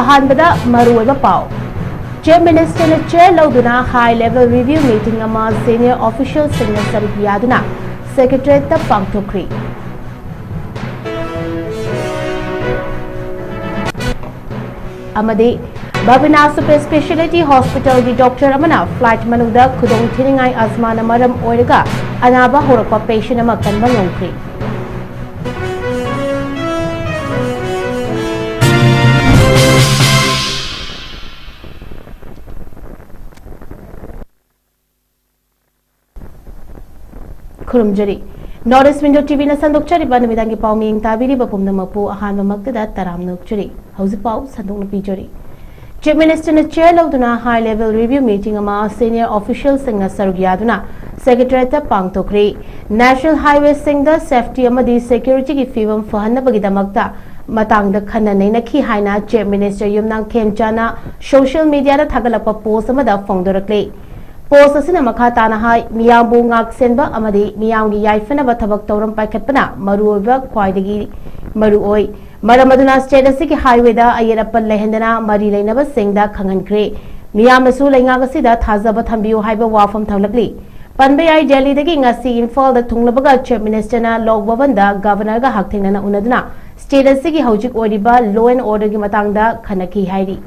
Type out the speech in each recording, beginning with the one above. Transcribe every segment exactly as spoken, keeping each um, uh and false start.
ꯑꯍꯥꯟꯕꯗ ꯃꯔꯨꯑꯣꯏꯕ ꯄꯥꯎ꯫ Chief Minister ꯅ chair ꯂꯧꯗꯨꯅ high level review meeting ꯑꯃ senior official ꯁꯤꯡꯅ ꯁꯔꯨꯛ ꯌꯥꯗꯨꯅ Secretariat ꯇ ꯄꯥꯡꯊꯣꯛꯈ꯭ꯔꯤ꯫ ꯑꯃꯗꯤ ꯕꯕꯤꯅꯥ Super Speciality Hospital ꯒꯤ doctor ꯑꯃꯅ flight ꯃꯅꯨꯡꯗ ꯈꯨꯗꯣꯡ ꯊꯤꯅꯤꯡꯉꯥꯏ ꯑꯁꯃꯥꯅ ꯃꯔꯝ ꯑꯣꯏꯔꯒ ꯑꯅꯥꯕ ꯍꯧꯔꯛꯄ patient ꯑꯃ ꯀꯟꯕ ꯉꯝꯈ꯭ꯔꯤ꯫ ꯈꯨꯔꯨꯝꯖꯔꯤ꯫ North East Window T V ꯅ ꯁꯟꯗꯣꯛꯆꯔꯤꯕ ꯅꯨꯃꯤꯗꯥꯡꯒꯤ ꯄꯥꯎ ꯃꯤꯌꯦꯡ ꯇꯥꯕꯤꯔꯤꯕ ꯄꯨꯝꯅꯃꯛꯄꯨ ꯑꯍꯥꯟꯕꯃꯛꯇꯗ ꯇꯔꯥꯝꯅ ꯑꯣꯛꯆꯔꯤ꯫ ꯍꯧꯖꯤꯛ ꯄꯥꯎ ꯁꯟꯗꯣꯛꯅ ꯄꯤꯖꯔꯤ꯫ Chief Minister ꯅ chair ꯂꯧꯗꯨꯅ high level review meeting ꯑꯃ senior official ꯁꯤꯡꯅ ꯁꯔꯨꯛ ꯌꯥꯗꯨꯅ Secretariat ꯇ ꯄꯥꯡꯊꯣꯛꯈ꯭ꯔꯤ꯫ National highway ꯁꯤꯡꯗ safety ꯑꯃꯗꯤ security ꯒꯤ ꯐꯤꯕꯝ ꯐꯍꯟꯅꯕꯒꯤꯗꯃꯛꯇ ꯃꯇꯥꯡꯗ ꯈꯟꯅ ꯅꯩꯅꯈꯤ ꯍꯥꯏꯅ Chief Minister ꯌꯨꯝꯅꯥꯝ ꯈꯦꯝꯆꯥꯟꯅ social media ꯗ ꯊꯥꯒꯠꯂꯛꯄ post ꯑꯃꯗ ꯐꯣꯡꯗꯣꯔꯛꯂꯤ꯫ Post ꯑꯁꯤꯅ ꯃꯈꯥ ꯇꯥꯅ ꯍꯥꯏ, ꯃꯤꯌꯥꯝꯕꯨ ꯉꯥꯛꯁꯦꯟꯕ ꯑꯃꯗꯤ ꯃꯤꯌꯥꯝꯒꯤ ꯌꯥꯏꯐꯅꯕ ꯊꯕꯛ ꯊꯧꯔꯝ ꯄꯥꯏꯈꯠꯄꯅ ꯃꯔꯨꯑꯣꯏꯕ, ꯈ꯭ꯋꯥꯏꯗꯒꯤ ꯃꯔꯨꯑꯣꯏ꯫ ꯃꯔꯝ ꯑꯗꯨꯅ state ꯑꯁꯤꯒꯤ highway ꯗ ꯑꯌꯦꯠ ꯑꯄꯟ ꯂꯩꯍꯟꯗꯅ ꯃꯔꯤ ꯂꯩꯅꯕꯁꯤꯡꯗ ꯈꯪꯍꯟꯈ꯭ꯔꯦ꯫ ꯃꯤꯌꯥꯝꯅꯁꯨ ꯂꯩꯉꯥꯛ ꯑꯁꯤꯗ ꯊꯥꯖꯕ ꯊꯝꯕꯤꯌꯨ ꯍꯥꯏꯕ ꯋꯥꯐꯝ ꯊꯝꯂꯛꯂꯤ꯫ ꯄꯟꯕ ꯌꯥꯏ, ꯗꯦꯜꯂꯤꯗꯒꯤ ꯉꯁꯤ ꯏꯝꯐꯥꯜꯗ ꯊꯨꯡꯂꯕꯒ Chief Minister ꯅ ꯂꯣꯛ ꯚꯕꯟꯗ Governor ꯒ ꯍꯛꯊꯦꯡꯅꯅ ꯎꯅꯗꯨꯅ state ꯑꯁꯤꯒꯤ ꯍꯧꯖꯤꯛ ꯑꯣꯏꯔꯤꯕ law and order ꯒꯤ ꯃꯇꯥꯡꯗ ꯈꯟꯅꯈꯤ ꯍꯥꯏꯔꯤ꯫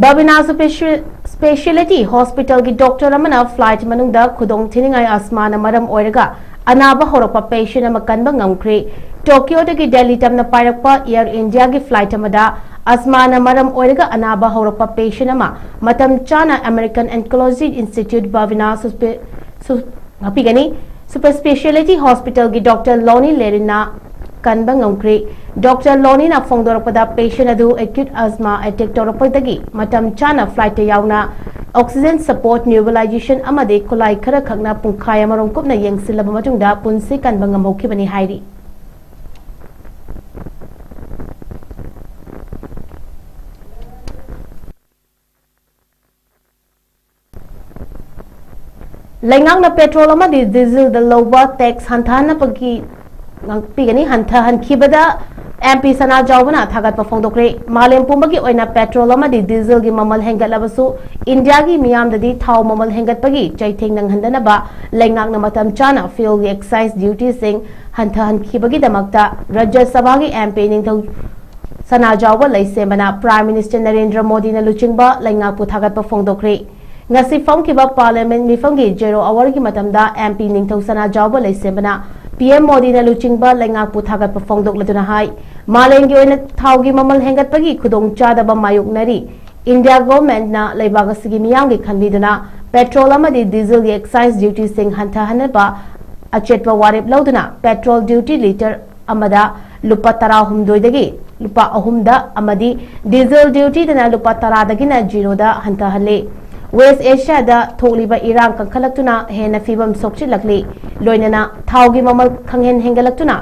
ꯕꯕꯤꯅꯥ Special-, Speciality Hospital ꯒꯤ doctor ꯑꯃꯅ flight ꯃꯅꯨꯡꯗ ꯈꯨꯗꯣꯡ ꯊꯤꯅꯤꯡꯉꯥꯏ ꯑꯁꯃꯥꯅ ꯃꯔꯝ ꯑꯣꯏꯔꯒ ꯑꯅꯥꯕ ꯍꯧꯔꯛꯄ patient ꯑꯃ ꯀꯟꯕ ꯉꯝꯈ꯭ꯔꯦ꯫ Tokyo ꯗꯒꯤ ꯗꯦꯜꯂꯤ ꯇꯝꯅ ꯄꯥꯏꯔꯛꯄ Air India ꯒꯤ flight ꯑꯃꯗ ꯑꯁꯃꯥꯅ ꯃꯔꯝ ꯑꯣꯏꯔꯒ ꯑꯅꯥꯕ ꯍꯧꯔꯛꯄ patient ꯑꯃ ꯃꯇꯝ ꯆꯥꯅ American Oncology Institute ꯕꯕꯤꯅꯥ Suspe-, Su-, ꯉꯥꯛꯄꯤꯒꯅꯤ꯫ Super Speciality Hospital ꯒꯤ doctor ꯂꯣꯅꯤ ꯂꯦꯔꯤꯟꯅ ꯀꯟꯕ ꯉꯝꯈ꯭ꯔꯦ꯫ Doctor ꯂꯣꯅꯤꯅ ꯐꯣꯡꯗꯣꯔꯛꯄꯗ, patient ꯑꯗꯨ acute asthma attack ꯇꯧꯔꯛꯄꯗꯒꯤ ꯃꯇꯝ ꯆꯥꯅ flight ꯇ ꯌꯥꯎꯅ oxygen support, nebulisation ꯑꯃꯗꯤ ꯈꯨꯠꯂꯥꯏ ꯈꯔ ꯈꯛꯅ ꯄꯨꯡꯈꯥꯏ ꯑꯃꯔꯣꯝ ꯀꯨꯞꯅ ꯌꯦꯡꯁꯤꯜꯂꯕ ꯃꯇꯨꯡꯗ ꯄꯨꯟꯁꯤ ꯀꯟꯕ ꯉꯝꯍꯧꯈꯤꯕꯅꯤ ꯍꯥꯏꯔꯤ꯫ ꯂꯩꯉꯥꯛꯅ ꯄꯦꯇ꯭ꯔꯣꯜ ꯑꯃꯗꯤ ꯗꯤꯖꯜꯗ ꯂꯧꯕ ꯇꯦꯛꯁ ꯍꯟꯊꯍꯟꯅꯕꯒꯤ ꯉꯥꯛꯄꯤꯒꯅꯤ ꯍꯟꯊꯍꯟꯈꯤꯕꯗ ꯑꯦꯝ ꯄꯤ ꯁꯅꯥꯖꯥꯎꯕꯅ ꯊꯥꯒꯠꯄ ꯐꯣꯡꯗꯣꯛꯈ꯭ꯔꯦ꯫ ꯃꯥꯂꯦꯝ ꯄꯨꯝꯕꯒꯤ ꯑꯣꯏꯅ ꯄꯦꯇ꯭ꯔꯣꯜ ꯑꯃꯗꯤ ꯗꯤꯖꯜꯒꯤ ꯃꯃꯜ ꯍꯦꯟꯒꯠꯂꯕꯁꯨ ꯏꯟꯗꯤꯌꯥꯒꯤ ꯃꯤꯌꯥꯝꯗꯗꯤ ꯊꯥꯎ ꯃꯃꯜ ꯍꯦꯟꯒꯠꯄꯒꯤ ꯆꯩꯊꯦꯡ ꯅꯪꯍꯟꯗꯅꯕ ꯂꯩꯉꯥꯛꯅ ꯃꯇꯝ ꯆꯥꯅ ꯐ꯭ꯌꯨꯜꯒꯤ ꯑꯦꯛꯁꯥꯏꯖ ꯗ꯭ꯌꯨꯇꯤꯁꯤꯡ ꯍꯟꯊꯍꯟꯈꯤꯕꯒꯤꯗꯃꯛꯇ ꯔꯥꯖ꯭ꯌ ꯁꯚꯥꯒꯤ ꯑꯦꯝ ꯄꯤ ꯅꯤꯡꯊꯧ ꯁꯅꯥꯖꯥꯎꯕ ꯂꯩꯁꯦꯝꯕꯅ ꯄ꯭ꯔꯥꯏꯝ ꯃꯤꯅꯤꯁꯇꯔ ꯅꯔꯦꯟꯗ꯭ꯔ ꯃꯣꯗꯤꯅ ꯂꯨꯆꯤꯡꯕ ꯂꯩꯉꯥꯛꯄꯨ ꯊꯥꯒꯠꯄ ꯐꯣꯡꯗꯣꯛꯈ꯭ꯔꯦ꯫ ꯉꯁꯤ ꯐꯝꯈꯤꯕ ꯄꯥꯔꯂꯤꯌꯥꯃꯦꯟꯠ ꯃꯤꯐꯝꯒꯤ ꯖꯦꯔꯣ ꯑꯋꯥꯔꯒꯤ ꯃꯇꯝꯗ ꯑꯦꯝ ꯄꯤ ꯅꯤꯡꯊꯧ ꯁꯅꯥꯖꯥꯎꯕ ꯂꯩꯁꯦꯝꯕꯅ ꯄꯤ ꯑꯦꯝ ꯃꯣꯗꯤꯅ ꯂꯨꯆꯤꯡꯕ ꯂꯩꯉꯥꯛꯄꯨ ꯊꯥꯒꯠꯄ ꯐꯣꯡꯗꯣꯛꯂꯗꯨꯅ ꯍꯥꯏ, ꯃꯥꯂꯦꯝꯒꯤ ꯑꯣꯏꯅ ꯊꯥꯎꯒꯤ ꯃꯃꯜ ꯍꯦꯟꯒꯠꯄꯒꯤ ꯈꯨꯗꯣꯡꯆꯥꯗꯕ ꯃꯥꯌꯣꯛꯅꯔꯤ꯫ ꯏꯟꯗꯤꯌꯥ ꯒꯣꯚꯔꯟꯃꯦꯟꯠꯅ ꯂꯩꯕꯥꯛ ꯑꯁꯤꯒꯤ ꯃꯤꯌꯥꯝꯒꯤ ꯈꯟꯕꯤꯗꯨꯅ ꯄꯦꯇ꯭ꯔꯣꯜ ꯑꯃꯗꯤ ꯗꯤꯖꯜꯒꯤ ꯑꯦꯛꯁꯥꯏꯖ ꯗ꯭ꯌꯨꯇꯤꯁꯤꯡ ꯍꯟꯊꯍꯟꯅꯕ ꯑꯆꯦꯠꯄ ꯋꯥꯔꯦꯞ ꯂꯧꯗꯨꯅ ꯄꯦꯇ꯭ꯔꯣꯜ ꯗ꯭ꯌꯨꯇꯤ ꯂꯤꯇꯔ ꯑꯃꯗ ꯂꯨꯄꯥ ꯇꯔꯥꯍꯨꯝꯗꯣꯏꯗꯒꯤ ꯂꯨꯄꯥ ꯑꯍꯨꯝꯗ ꯑꯃꯗꯤ ꯗꯤꯖꯜ ꯗ꯭ꯌꯨꯇꯤꯗꯅ ꯂꯨꯄꯥ ꯇꯔꯥꯗꯒꯤꯅ ꯖꯤꯔꯣꯗ ꯍꯟꯊꯍꯜꯂꯤ꯫ ꯋꯦꯁ ꯑꯦꯁꯤꯌꯥꯗ ꯊꯣꯛꯂꯤꯕ ꯏꯔꯥꯡ ꯀꯟꯈꯠꯂꯛꯇꯨꯅ ꯍꯦꯟꯅ ꯐꯤꯕꯝ ꯁꯣꯛꯆꯤꯜꯂꯛꯂꯤ꯫ ꯂꯣꯏꯅꯅ ꯊꯥꯎꯒꯤ ꯃꯃꯜ ꯈꯪꯍꯦꯟ ꯍꯦꯟꯒꯠꯂꯛꯇꯨꯅ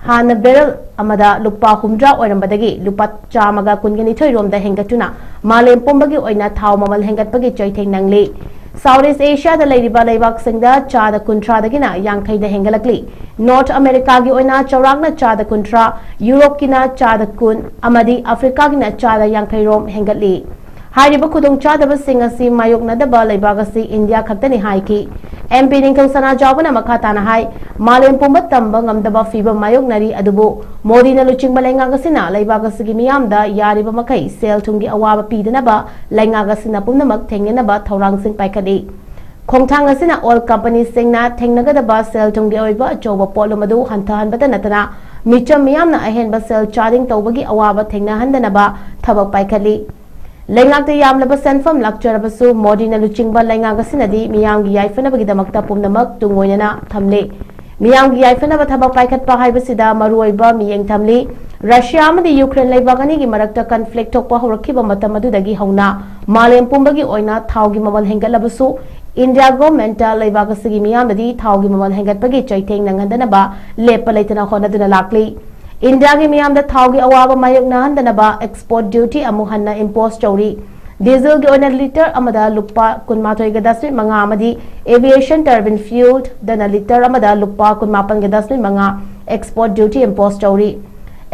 ꯍꯥꯟꯅ ꯕꯦꯔꯦꯜ ꯑꯃꯗ ꯂꯨꯄꯥ ꯍꯨꯝꯗ꯭ꯔꯥ ꯑꯣꯏꯔꯝꯕꯗꯒꯤ ꯂꯨꯄꯥ ꯆꯥꯝꯃꯒ ꯀꯨꯟꯒ ꯅꯤꯊꯣꯏ ꯔꯣꯝꯗ ꯍꯦꯟꯒꯠꯇꯨꯅ ꯃꯥꯂꯦꯝ ꯄꯨꯝꯕꯒꯤ ꯑꯣꯏꯅ ꯊꯥꯎ ꯃꯃꯜ ꯍꯦꯟꯒꯠꯄꯒꯤ ꯆꯩꯊꯦꯡ ꯅꯪꯂꯤ꯫ ꯁꯥꯎꯠ ꯏꯁ ꯑꯦꯁꯤꯌꯥꯗ ꯂꯩꯔꯤꯕ ꯂꯩꯕꯥꯛꯁꯤꯡꯗ ꯆꯥꯗ ꯀꯨꯟꯊ꯭ꯔꯥꯗꯒꯤꯅ ꯌꯥꯡꯈꯩꯗ ꯍꯦꯟꯒꯠꯂꯛꯂꯤ꯫ ꯅꯣꯔꯠ ꯑꯃꯦꯔꯤꯀꯥꯒꯤ ꯑꯣꯏꯅ ꯆꯥꯎꯔꯥꯛꯅ ꯆꯥꯗ ꯀꯨꯟꯊ꯭ꯔꯥ, ꯌꯨꯔꯣꯞꯀꯤꯅ ꯆꯥꯗ ꯀꯨꯟ ꯑꯃꯗꯤ ꯑꯐ꯭ꯔꯤꯀꯥꯒꯤꯅ ꯆꯥꯗ ꯌꯥꯡꯈꯩ ꯔꯣꯝ ꯍꯦꯟꯒꯠꯂꯤ꯫ ꯍꯥꯏꯔꯤꯕ ꯈꯨꯗꯣꯡꯆꯥꯗꯕꯁꯤꯡ ꯑꯁꯤ ꯃꯥꯌꯣꯛꯅꯗꯕ ꯂꯩꯕꯥꯛ ꯑꯁꯤ ꯏꯟꯗꯤꯌꯥ ꯈꯛꯇꯅꯤ ꯍꯥꯏꯈꯤ꯫ ꯑꯦꯝ ꯄꯤ ꯅꯤꯡꯊꯧ ꯁꯅꯥꯖꯥꯎꯕꯅ ꯃꯈꯥ ꯇꯥꯅ ꯍꯥꯏ, ꯃꯥꯂꯦꯝ ꯄꯨꯝꯕ ꯇꯝꯕ ꯉꯝꯗꯕ ꯐꯤꯕꯝ ꯃꯥꯌꯣꯛꯅꯔꯤ, ꯑꯗꯨꯕꯨ ꯃꯣꯗꯤꯅ ꯂꯨꯆꯤꯡꯕ ꯂꯩꯉꯥꯛ ꯑꯁꯤꯅ ꯂꯩꯕꯥꯛ ꯑꯁꯤꯒꯤ ꯃꯤꯌꯥꯝꯗ ꯌꯥꯔꯤꯕ ꯃꯈꯩ ꯁꯦꯜ ꯊꯨꯝꯒꯤ ꯑꯋꯥꯕ ꯄꯤꯗꯅꯕ ꯂꯩꯉꯥꯛ ꯑꯁꯤꯅ ꯄꯨꯝꯅꯃꯛ ꯊꯦꯡꯅꯅꯕ ꯊꯧꯔꯥꯡꯁꯤꯡ ꯄꯥꯏꯈꯠꯂꯤ꯫ ꯈꯣꯡꯊꯥꯡ ꯑꯁꯤꯅ ꯑꯣꯏꯜ ꯀꯝꯄꯅꯤꯁꯤꯡꯅ ꯊꯦꯡꯅꯒꯗꯕ ꯁꯦꯜ ꯊꯨꯝꯒꯤ ꯑꯣꯏꯕ ꯑꯆꯧꯕ ꯄꯣꯠꯂꯨꯝ ꯑꯗꯨ ꯍꯟꯊꯍꯟꯕꯇ ꯅꯠꯇꯅ ꯃꯤꯆꯝ ꯃꯤꯌꯥꯝꯅ ꯑꯍꯦꯟꯕ ꯁꯦꯜ ꯆꯥꯗꯤꯡ ꯇꯧꯕꯒꯤ ꯑꯋꯥꯕ ꯊꯦꯡꯅꯍꯟꯗꯅꯕ ꯊꯕꯛ ꯄꯥꯏꯈꯠꯂꯤ꯫ ꯂꯩꯉꯥꯛꯇ ꯌꯥꯝꯂꯕ ꯁꯦꯟꯐꯝ ꯂꯥꯛꯆꯔꯕꯁꯨ ꯃꯣꯗꯤꯅ ꯂꯨꯆꯤꯡꯕ ꯂꯩꯉꯥꯛ ꯑꯁꯤꯅꯗꯤ ꯃꯤꯌꯥꯝꯒꯤ ꯌꯥꯏꯐꯅꯕꯒꯤꯗꯃꯛꯇ ꯄꯨꯝꯅꯃꯛ ꯇꯨꯡ ꯑꯣꯏꯅꯅ ꯊꯝꯂꯤ꯫ ꯃꯤꯌꯥꯝꯒꯤ ꯌꯥꯏꯐꯅꯕ ꯊꯕꯛ ꯄꯥꯏꯈꯠꯄ ꯍꯥꯏꯕꯁꯤꯗ ꯃꯔꯨꯑꯣꯏꯕ ꯃꯤꯠꯌꯦꯡ ꯊꯝꯂꯤ꯫ ꯔꯁꯤꯌꯥ ꯑꯃꯗꯤ ꯌꯨꯀ꯭ꯔꯦꯟ ꯂꯩꯕꯥꯛ ꯑꯅꯤꯒꯤ ꯃꯔꯛꯇ ꯀꯟꯐ꯭ꯂꯤꯛ ꯊꯣꯛꯄ ꯍꯧꯔꯛꯈꯤꯕ ꯃꯇꯝ ꯑꯗꯨꯗꯒꯤ ꯍꯧꯅ ꯃꯥꯂꯦꯝ ꯄꯨꯝꯕꯒꯤ ꯑꯣꯏꯅ ꯊꯥꯎꯒꯤ ꯃꯃꯜ ꯍꯦꯟꯒꯠꯂꯕꯁꯨ ꯏꯟꯗꯤꯌꯥ ꯒꯣꯚꯔꯟꯃꯦꯟꯠꯇ ꯂꯩꯕꯥꯛ ꯑꯁꯤꯒꯤ ꯃꯤꯌꯥꯝꯗꯗꯤ ꯊꯥꯎꯒꯤ ꯃꯃꯜ ꯍꯦꯟꯒꯠꯄꯒꯤ ꯆꯩꯊꯦꯡ ꯅꯪꯍꯟꯗꯅꯕ ꯂꯦꯞꯄ ꯂꯩꯇꯅ ꯍꯣꯠꯅꯗꯨꯅ ꯂꯥꯛꯂꯤ꯫ ꯏꯟꯗꯤꯌꯥꯒꯤ ꯃꯤꯌꯥꯝꯗ ꯊꯥꯎꯒꯤ ꯑꯋꯥꯕ ꯃꯥꯌꯣꯛꯅꯍꯟꯗꯅꯕ ꯑꯦꯛꯁꯄꯣꯔꯠ ꯗ꯭ꯌꯨꯇꯤ ꯑꯃꯨꯛ ꯍꯟꯅ ꯏꯝꯄꯣꯖ ꯇꯧꯔꯤ꯫ ꯗꯤꯖꯜꯒꯤ ꯑꯣꯏꯅ ꯂꯤꯇꯔ ꯑꯃꯗ ꯂꯨꯄꯥ ꯀꯨꯟꯃꯥꯊꯣꯏꯒ ꯗꯁꯃꯤꯛ ꯃꯉꯥ ꯑꯃꯗꯤ aviation turbine fuel ꯗꯅ ꯂꯤꯇꯔ ꯑꯃꯗ ꯂꯨꯄꯥ ꯀꯨꯟꯃꯥꯄꯟꯒ ꯗꯁꯃꯤꯛ ꯃꯉꯥ export duty impose ꯇꯧꯔꯤ꯫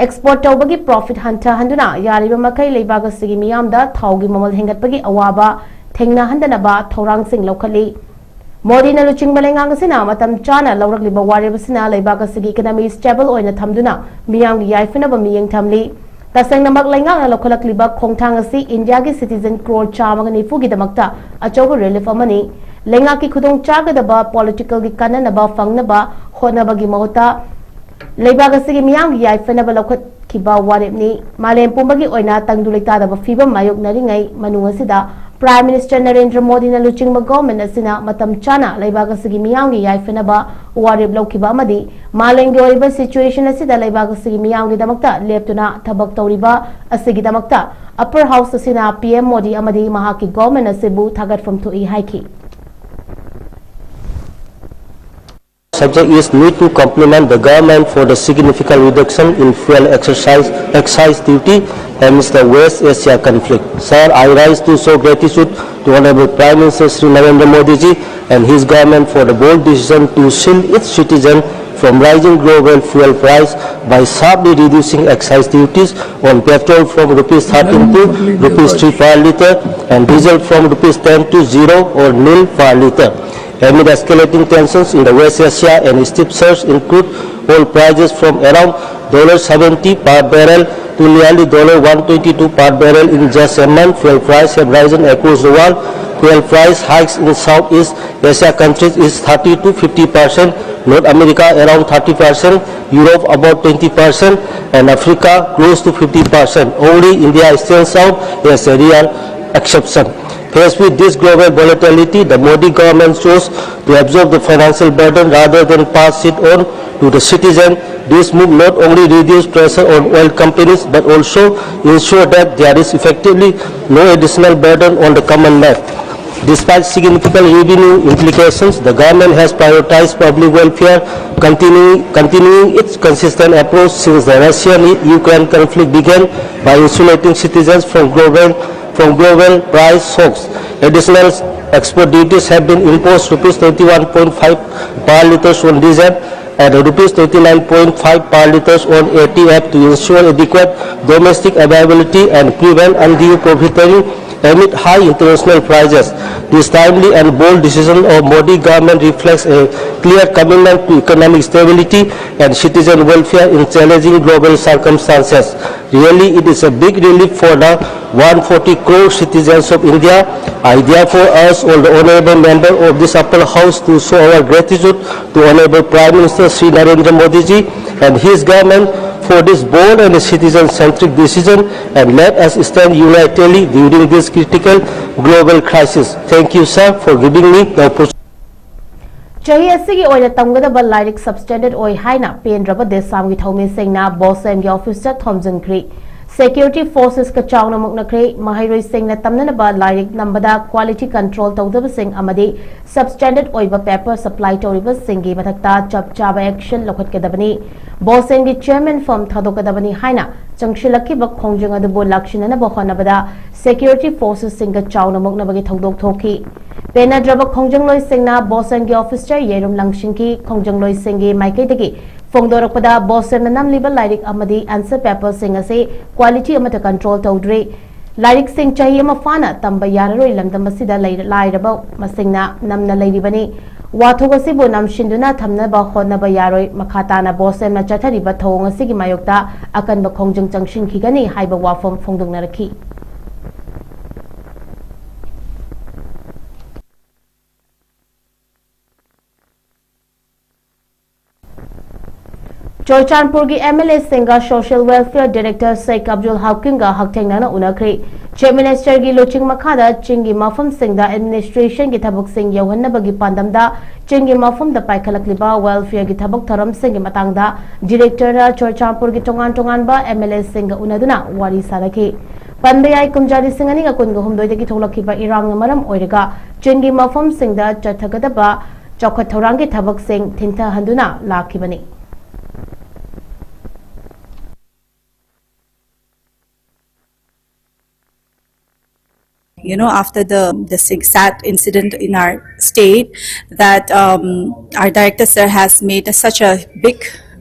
Export ꯇꯧꯕꯒꯤ profit ꯍꯟꯊꯍꯟꯗꯨꯅ ꯌꯥꯔꯤꯕ ꯃꯈꯩ ꯂꯩꯕꯥꯛ ꯑꯁꯤꯒꯤ ꯃꯤꯌꯥꯝꯗ ꯊꯥꯎꯒꯤ ꯃꯃꯜ ꯍꯦꯟꯒꯠꯄꯒꯤ ꯑꯋꯥꯕ ꯊꯦꯡꯅꯍꯟꯗꯅꯕ ꯊꯧꯔꯥꯡꯁꯤꯡ ꯂꯧꯈꯠꯂꯤ꯫ ꯃꯣꯗꯤꯅ ꯂꯨꯆꯤꯡꯕ ꯂꯩꯉꯥꯛ ꯑꯁꯤꯅ ꯃꯇꯝ ꯆꯥꯅ ꯂꯧꯔꯛꯂꯤꯕ ꯋꯥꯔꯦꯞ ꯑꯁꯤꯅ ꯂꯩꯕꯥꯛ ꯑꯁꯤꯒꯤ economy stable ꯑꯣꯏꯅ ꯊꯝꯗꯨꯅ ꯃꯤꯌꯥꯝꯒꯤ ꯌꯥꯏꯐꯅꯕ ꯃꯤꯠꯌꯦꯡ ꯊꯝꯂꯤ꯫ ꯇꯁꯦꯡꯅꯃꯛ ꯂꯩꯉꯥꯛꯅ ꯂꯧꯈꯠꯂꯛꯂꯤꯕ ꯈꯣꯡꯊꯥꯡ ꯑꯁꯤ ꯏꯟꯗꯤꯌꯥꯒꯤ citizen ꯀ꯭ꯔꯣꯔ ꯆꯥꯝꯃꯒ ꯅꯤꯐꯨꯒꯤꯗꯃꯛꯇ ꯑꯆꯧꯕ relief ꯑꯃꯅꯤ꯫ ꯂꯩꯉꯥꯛꯀꯤ ꯈꯨꯗꯣꯡ ꯆꯥꯒꯗꯕ political ꯒꯤ ꯀꯥꯟꯅꯅꯕ ꯐꯪꯅꯕ ꯍꯣꯠꯅꯕꯒꯤ ꯃꯍꯨꯠꯇ ꯂꯩꯕꯥꯛ ꯑꯁꯤꯒꯤ ꯃꯤꯌꯥꯝꯒꯤ ꯌꯥꯏꯐꯅꯕ ꯂꯧꯈꯠꯈꯤꯕ ꯋꯥꯔꯦꯞꯅꯤ꯫ ꯃꯥꯂꯦꯝ ꯄꯨꯝꯕꯒꯤ ꯑꯣꯏꯅ ꯇꯪꯗꯨ ꯂꯩꯇꯥꯗꯕ ꯐꯤꯕꯝ ꯃꯥꯌꯣꯛꯅꯔꯤꯉꯩ ꯃꯅꯨꯡ ꯑꯁꯤꯗ Prime Minister ꯅꯔꯦꯟꯗ꯭ꯔ ꯃꯣꯗꯤꯅ ꯂꯨꯆꯤꯡꯕ government ꯑꯁꯤꯅ ꯃꯇꯝ ꯆꯥꯅ ꯂꯩꯕꯥꯛ ꯑꯁꯤꯒꯤ ꯃꯤꯌꯥꯝꯒꯤ ꯌꯥꯏꯐꯅꯕ ꯋꯥꯔꯦꯞ ꯂꯧꯈꯤꯕ ꯑꯃꯗꯤ ꯃꯥꯂꯦꯝꯒꯤ ꯑꯣꯏꯔꯤꯕ situation ꯑꯁꯤꯗ ꯂꯩꯕꯥꯛ ꯑꯁꯤꯒꯤ ꯃꯤꯌꯥꯝꯒꯤꯗꯃꯛꯇ ꯂꯦꯞꯇꯨꯅ ꯊꯕꯛ ꯇꯧꯔꯤꯕ ꯑꯁꯤꯒꯤꯗꯃꯛꯇ Upper House ꯑꯁꯤꯅ P M ꯃꯣꯗꯤ ꯑꯃꯗꯤ ꯃꯍꯥꯛꯀꯤ government ꯑꯁꯤꯕꯨ ꯊꯥꯒꯠꯐꯝ ꯊꯣꯛꯏ ꯍꯥꯏꯈꯤ꯫ Subject is need to compliment the government for the significant reduction in fuel exercise, excise duty amidst the West Asia conflict. Sir, I rise to show gratitude to Honorable Prime Minister Shri Narendra Modi ji and his government for the bold decision to shield its citizen from rising global fuel price by sharply reducing excise duties on petrol from rupees thirteen to rupees three per litre and diesel from rupees ten to zero or nil per litre. Amid escalating tensions in the West Asia and steep surge in crude oil prices from around seventy per barrel to nearly one twenty-two per barrel in just a month, fuel prices have risen across the world. Fuel price hikes in Southeast Asia countries is thirty to fifty percent, North America around thirty percent, Europe about twenty percent, and Africa close to fifty percent. Only India stands out as a real exception. Faced with this global volatility, the Modi government chose to absorb the financial burden rather than pass it on to the citizen. This move not only reduced pressure on oil companies but also ensured that there is effectively no additional burden on the common man. Despite significant revenue implications, the government has prioritized public welfare, continuing, continuing its consistent approach since the Russian-Ukraine conflict began by insulating citizens from global from global price shocks. Additional export duties have been imposed, rupees twenty-one point five per litre on diesel and rupees twenty-nine point five per litre on A T F, to ensure adequate domestic availability and prevent undue profiteering amid high international prices. This timely and bold decision of Modi government reflects a clear commitment to economic stability and citizen welfare in challenging global circumstances. Really, it is a big relief for the one forty crore citizens of India. I therefore urge all the honorable member of this upper house to show our gratitude to Honorable Prime Minister Shri Narendra Modi ji and his government for this bold and citizen-centric decision, and let us stand unitedly during this critical global crisis. Thank you, sir, for giving me the opportunity. ꯆꯍꯤ ꯑꯁꯤꯒꯤ ꯑꯣꯏꯅ ꯇꯝꯒꯗꯕ ꯂꯥꯏꯔꯤꯛ substandard ꯑꯣꯏ ꯍꯥꯏꯅ ꯄꯦꯟꯗ꯭ꯔꯕ ꯗꯦꯁꯥꯝꯒꯤ ꯊꯧꯃꯤꯁꯤꯡꯅ ꯕꯣꯁꯦꯝꯒꯤ ꯑꯣꯐꯤꯁꯇ ꯊꯣꯝꯖꯤꯟꯈ꯭ꯔꯤ꯫ Security forcesꯀ ꯆꯥꯎꯅ ꯃꯨꯛꯅꯈ꯭ꯔꯦ꯫ ꯃꯍꯩꯔꯣꯏꯁꯤꯡꯅ ꯇꯝꯅꯅꯕ ꯂꯥꯏꯔꯤꯛ ꯅꯝꯕꯗ quality control ꯇꯧꯗꯕꯁꯤꯡ ꯑꯃꯗꯤ substandard ꯑꯣꯏꯕ paper supply ꯇꯧꯔꯤꯕꯁꯤꯡꯒꯤ ꯃꯊꯛꯇ ꯆꯞ ꯆꯥꯕ action ꯂꯧꯈꯠꯀꯗꯕꯅꯤ꯫ ꯕꯣꯁꯦꯝꯒꯤ chairman firm ꯊꯥꯗꯣꯛꯀꯗꯕꯅꯤ ꯍꯥꯏꯅ ꯆꯪꯁꯤꯜꯂꯛꯈꯤꯕ ꯈꯣꯡꯖꯪ ꯑꯗꯨꯕꯨ ꯂꯥꯛꯁꯤꯟꯅꯅꯕ ꯍꯣꯠꯅꯕꯗ security forcesꯁꯤꯡꯒ ꯆꯥꯎꯅ ꯃꯨꯛꯅꯕꯒꯤ ꯊꯧꯗꯣꯛ ꯊꯣꯛꯈꯤ꯫ ꯄꯦꯟꯅꯗ꯭ꯔꯕ ꯈꯣꯡꯖꯪꯂꯣꯏꯁꯤꯡꯅ ꯕꯣꯁꯦꯝꯒꯤ ꯑꯣꯐꯤꯁꯇ ꯌꯦꯔꯨꯝ ꯂꯪꯁꯤꯟꯈꯤ꯫ ꯈꯣꯡꯖꯪꯂꯣꯏꯁꯤꯡꯒꯤ ꯃꯥꯏꯀꯩꯗꯒꯤ ꯐꯣꯡꯗꯣꯔꯛꯄꯗ, ꯕꯣꯁꯦꯝꯅ ꯅꯝꯂꯤꯕ ꯂꯥꯏꯔꯤꯛ ꯑꯃꯗꯤ answer paperꯁꯤꯡ ꯑꯁꯤ quality ꯑꯃꯠꯇ control ꯇꯧꯗ꯭ꯔꯤ꯫ ꯂꯥꯏꯔꯤꯛꯁꯤꯡ ꯆꯍꯤ ꯑꯃ ꯐꯥꯅ ꯇꯝꯕ ꯌꯥꯔꯔꯣꯏ꯫ ꯂꯝꯗꯝ ꯑꯁꯤꯗ ꯂꯩꯔ-, ꯂꯥꯏꯔꯕ ꯃꯁꯤꯡꯅ ꯅꯝꯅ ꯂꯩꯔꯤꯕꯅꯤ꯫ ꯋꯥꯊꯣꯛ ꯑꯁꯤꯕꯨ ꯅꯝꯁꯤꯟꯗꯨꯅ ꯊꯝꯅꯕ ꯍꯣꯠꯅꯕ ꯌꯥꯔꯣꯏ꯫ ꯃꯈꯥ ꯇꯥꯅ ꯕꯣꯁꯦꯝꯅ ꯆꯠꯊꯔꯤꯕ ꯊꯧꯑꯣꯡ ꯑꯁꯤꯒꯤ ꯃꯥꯌꯣꯛꯇ ꯑꯀꯟꯕ ꯈꯣꯡꯖꯪ ꯆꯪꯁꯤꯟꯈꯤꯒꯅꯤ ꯍꯥꯏꯕ ꯋꯥꯐꯝ ꯐꯣꯡꯗꯣꯛꯅꯔꯛꯈꯤ꯫ ꯆꯨꯔꯆꯥꯟꯄꯨꯔꯒꯤ MLAꯁꯤꯡꯒ Social Welfare Director ꯁꯦꯈ ꯑꯕꯗꯨꯜ ꯍꯀꯤꯝꯒ ꯍꯛꯊꯦꯡꯅꯅ ꯎꯅꯈ꯭ꯔꯦ꯫ Chief Ministerꯒꯤ ꯂꯨꯆꯤꯡ ꯃꯈꯥꯗ ꯆꯤꯡꯒꯤ ꯃꯐꯝꯁꯤꯡꯗ administrationꯒꯤ ꯊꯕꯛꯁꯤꯡ ꯌꯧꯍꯟꯅꯕꯒꯤ ꯄꯥꯟꯗꯝꯗ ꯆꯤꯡꯒꯤ ꯃꯐꯝꯗ ꯄꯥꯏꯈꯠꯂꯛꯂꯤꯕ welfareꯒꯤ ꯊꯕꯛ ꯊꯧꯔꯝꯁꯤꯡꯒꯤ ꯃꯇꯥꯡꯗ directorꯅ ꯆꯨꯔꯆꯥꯟꯄꯨꯔꯒꯤ ꯇꯣꯉꯥꯟ ꯇꯣꯉꯥꯟꯕ MLAꯁꯤꯡꯒ ꯎꯅꯗꯨꯅ ꯋꯥꯔꯤ ꯁꯥꯅꯈꯤ꯫ ꯄꯟꯕ ꯌꯥꯏ, ꯀꯨꯝꯖꯥ ꯂꯤꯁꯤꯡ ꯑꯅꯤꯒ ꯀꯨꯟꯒ ꯍꯨꯝꯗꯣꯏꯗꯒꯤ ꯊꯣꯛꯂꯛꯈꯤꯕ ꯏꯔꯥꯡꯅ ꯃꯔꯝ ꯑꯣꯏꯔꯒ ꯆꯤꯡꯒꯤ ꯃꯐꯝꯁꯤꯡꯗ ꯆꯠꯊꯒꯗꯕ ꯆꯥꯎꯈꯠ ꯊꯧꯔꯥꯡꯒꯤ ꯊꯕꯛꯁꯤꯡ ꯊꯤꯟꯊꯍꯟꯗꯨꯅ ꯂꯥꯛꯈꯤꯕꯅꯤ꯫ you know, after the, the sig- sad incident in our state, that um, our director sir has made a, such a big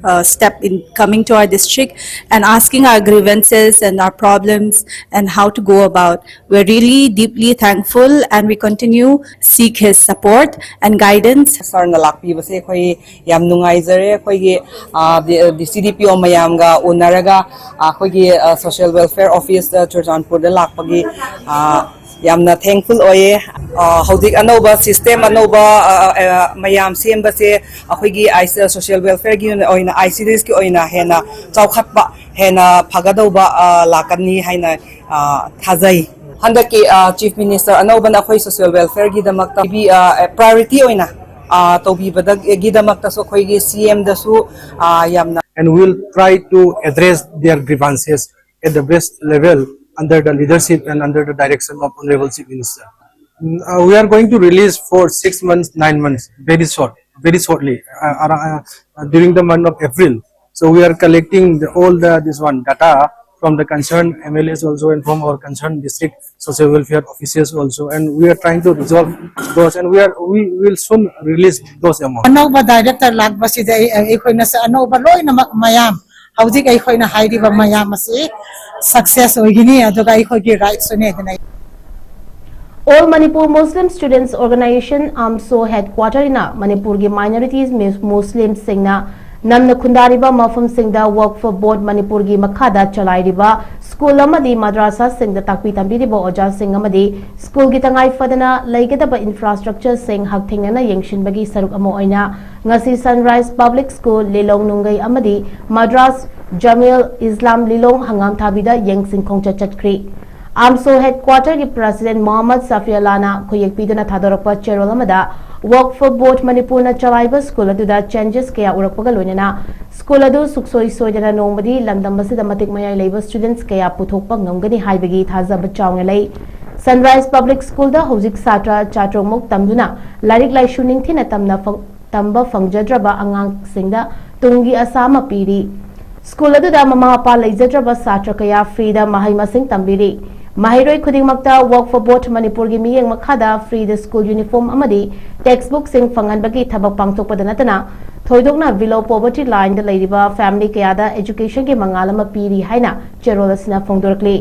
uh, step in coming to our district and asking our grievances and our problems and how to go about. We're really deeply thankful, and we continue seek his support and guidance. Sirꯅ ꯂꯥꯛꯄꯤꯕꯁꯦ ꯑꯩꯈꯣꯏ ꯌꯥꯝ ꯅꯨꯡꯉꯥꯏꯖꯔꯦ꯫ ꯑꯩꯈꯣꯏꯒꯤ ꯗꯤ ꯁꯤ ꯗꯤ ꯄꯤ ꯑꯣ ꯃꯌꯥꯝꯒ ꯎꯅꯔꯒ ꯑꯩꯈꯣꯏꯒꯤ social welfare office ꯆꯨꯔꯆꯥꯟꯄꯨꯔꯗ ꯂꯥꯛꯄꯒꯤ ꯌꯥꯝꯅ ꯊꯦꯡꯛꯐꯨꯜ ꯑꯣꯏꯌꯦ꯫ ꯍꯧꯖꯤꯛ ꯑꯅꯧꯕ ꯁꯤꯁꯇꯦꯝ, ꯑꯅꯧꯕ ꯃꯌꯥꯝ ꯁꯦꯝꯕꯁꯦ ꯑꯩꯈꯣꯏꯒꯤ ꯁꯣꯁꯤꯌꯦꯜ ꯋꯦꯜꯐꯤꯌꯔꯒꯤ ꯑꯣꯏꯅ, ꯑꯥꯏ ꯁꯤ ꯗꯤ ꯑꯦꯁꯀꯤ ꯑꯣꯏꯅ ꯍꯦꯟꯅ ꯆꯥꯎꯈꯠꯄ, ꯍꯦꯟꯅ ꯐꯒꯗꯧꯕ ꯂꯥꯛꯀꯅꯤ ꯍꯥꯏꯅ ꯊꯥꯖꯩ꯫ ꯍꯟꯗꯛꯀꯤ ꯆꯤꯐ ꯃꯤꯅꯤꯁꯇꯔ ꯑꯅꯧꯕꯅ ꯑꯩꯈꯣꯏ ꯁꯣꯁꯤꯌꯦꯜ ꯋꯦꯜꯐꯤꯌꯔꯒꯤꯗꯃꯛꯇ ꯄ꯭ꯔꯥꯏꯌꯣꯔꯤꯇꯤ ꯑꯣꯏꯅ ꯇꯧꯕꯤꯕꯗꯒꯤꯗꯃꯛꯇꯁꯨ ꯑꯩꯈꯣꯏꯒꯤ ꯁꯤ ꯑꯦꯝꯗꯁꯨ ꯌꯥꯝꯅ And we will try to address their grievances at the best level under the leadership and under the direction of Honorable Chief Minister. Mm, uh, we are going to release for six months, nine months, very short, very shortly, uh, ar- uh, uh, during the month of April. So we are collecting the, all the this one data from the concerned M L As also and from our concerned district social welfare officers also, and we are trying to resolve those, and we are we will soon release those amounts. ꯑꯅꯧꯕ director ꯂꯥꯛꯄꯁꯤꯗ ꯑꯩ- ꯑꯩꯈꯣꯏꯅꯁꯨ ꯑꯅꯧꯕ ꯂꯣꯏꯅꯃꯛ ꯃꯌꯥꯝ ꯍꯧꯖꯤꯛ ꯑꯩꯈꯣꯏꯅ ꯍꯥꯏꯔꯤꯕ ꯃꯌꯥꯝ ꯑꯁꯤ ꯁꯛꯁꯦꯁ ꯑꯣꯏꯒꯅꯤ, ꯑꯗꯨꯒ ꯑꯩꯈꯣꯏꯒꯤ ꯔꯥꯏꯠꯁꯨꯅꯦ ꯑꯗꯨꯅ꯫ All Manipur Muslim Students Organization, AMSO headquarter ꯅ ꯃꯅꯤꯄꯨꯔꯒꯤ minorities ꯃꯨꯁꯂꯤꯝꯁꯤꯡꯅ ꯅꯝꯅ ꯈꯨꯟꯗꯥꯔꯤꯕ ꯃꯐꯝꯁꯤꯡꯗ Waqf Board ꯃꯅꯤꯄꯨꯔꯒꯤ ꯃꯈꯥꯗ ꯆꯂꯥꯏꯔꯤꯕ ꯁ꯭ꯀꯨꯜ ꯑꯃꯗꯤ ꯃꯗ꯭ꯔꯥꯁꯥꯁꯤꯡꯗ ꯇꯥꯛꯄꯤ ꯇꯝꯕꯤꯔꯤꯕ ꯑꯣꯖꯥꯁꯤꯡ ꯑꯃꯗꯤ ꯁ꯭ꯀꯨꯜꯒꯤ ꯇꯉꯥꯏ ꯐꯗꯅ ꯂꯩꯒꯗꯕ ꯏꯟꯐ꯭ꯔꯥꯁ꯭ꯇ꯭ꯔꯛꯆꯔꯁꯤꯡ ꯍꯛꯊꯦꯡꯅꯅ ꯌꯦꯡꯁꯤꯟꯕꯒꯤ ꯁꯔꯨꯛ ꯑꯃ ꯑꯣꯏꯅ ꯉꯁꯤ Sunrise Public School ꯂꯤꯂꯣꯡ ꯅꯨꯡꯒꯩ ꯑꯃꯗꯤ ꯃꯗ꯭ꯔꯥꯁ ꯖꯃꯤꯌꯜ ꯏꯁꯂꯥꯝ ꯂꯤꯂꯣꯡ ꯍꯪꯒꯥꯝꯊꯥꯕꯤꯗ ꯌꯦꯡꯁꯤꯟ ꯈꯣꯡꯆꯠ ꯆꯠꯈ꯭ꯔꯤ꯫ AMSO headquarter ꯒꯤ president ꯃꯣꯍꯝꯃꯗ ꯁꯐꯤꯌꯜꯂꯥꯅ ꯈꯨꯌꯦꯛ ꯄꯤꯗꯨꯅ ꯊꯥꯗꯣꯔꯛꯄ ꯆꯦꯔꯣꯜ ꯑꯃꯗ Waqf Board ꯃꯅꯤꯄꯨꯔꯅ ꯆꯂꯥꯏꯕ ꯁ꯭ꯀꯨꯜ ꯑꯗꯨꯗ changes ꯀꯌꯥ ꯎꯔꯛꯄꯒ ꯂꯣꯏꯅꯅ ꯁ꯭ꯀꯨꯜ ꯑꯗꯨ ꯁꯨꯛꯁꯣꯏ ꯁꯣꯏꯗꯅ ꯅꯣꯡꯃꯗꯤ ꯂꯝꯗꯝ ꯑꯁꯤꯗ ꯃꯇꯤꯛ ꯃꯌꯥꯏ ꯂꯩꯕ students ꯀꯌꯥ ꯄꯨꯊꯣꯛꯄ ꯉꯝꯒꯅꯤ ꯍꯥꯏꯕꯒꯤ ꯊꯥꯖꯕ ꯆꯥꯎꯅ ꯂꯩ꯫ Sunrise Public School ꯗ ꯍꯧꯖꯤꯛ ꯁꯥꯇ꯭ꯔ ꯆꯥꯇ꯭ꯔꯨꯛꯃꯨꯛ ꯇꯝꯗꯨꯅ ꯂꯥꯏꯔꯤꯛ ꯂꯥꯏꯁꯨ ꯅꯤꯡꯊꯤꯅ ꯇꯝꯅ ꯐꯪ- ꯇꯝꯕ ꯐꯪꯖꯗ꯭ꯔꯕ ꯑꯉꯥꯡꯁꯤꯡꯗ ꯇꯨꯡꯒꯤ ꯑꯁꯥ ꯑꯃ ꯄꯤꯔꯤ꯫ ꯁ꯭ꯀꯨꯜ ꯑꯗꯨꯗ ꯃꯃꯥ ꯃꯄꯥ ꯂꯩꯖꯗ꯭ꯔꯕ ꯁꯥꯇ꯭ꯔ ꯀꯌꯥ free ꯗ ꯃꯍꯩ ꯃꯁꯤꯡ ꯇꯝꯕꯤꯔꯤ꯫ ꯃꯍꯩꯔꯣꯏ ꯈꯨꯗꯤꯡꯃꯛꯇ Work for Boat ꯃꯅꯤꯄꯨꯔꯒꯤ ꯃꯤꯠꯌꯦꯡ ꯃꯈꯥꯗ free ꯗ school uniform ꯑꯃꯗꯤ text bookꯁꯤꯡ ꯐꯪꯍꯟꯕꯒꯤ ꯊꯕꯛ ꯄꯥꯡꯊꯣꯛꯄꯗ ꯅꯠꯇꯅ, ꯊꯣꯏꯗꯣꯛꯅ below poverty lineꯗ ꯂꯩꯔꯤꯕ family ꯀꯌꯥꯗ educationꯒꯤ ꯃꯉꯥꯜ ꯑꯃ ꯄꯤꯔꯤ ꯍꯥꯏꯅ ꯆꯦꯔꯣꯜ ꯑꯁꯤꯅ ꯐꯣꯡꯗꯣꯔꯛꯂꯤ꯫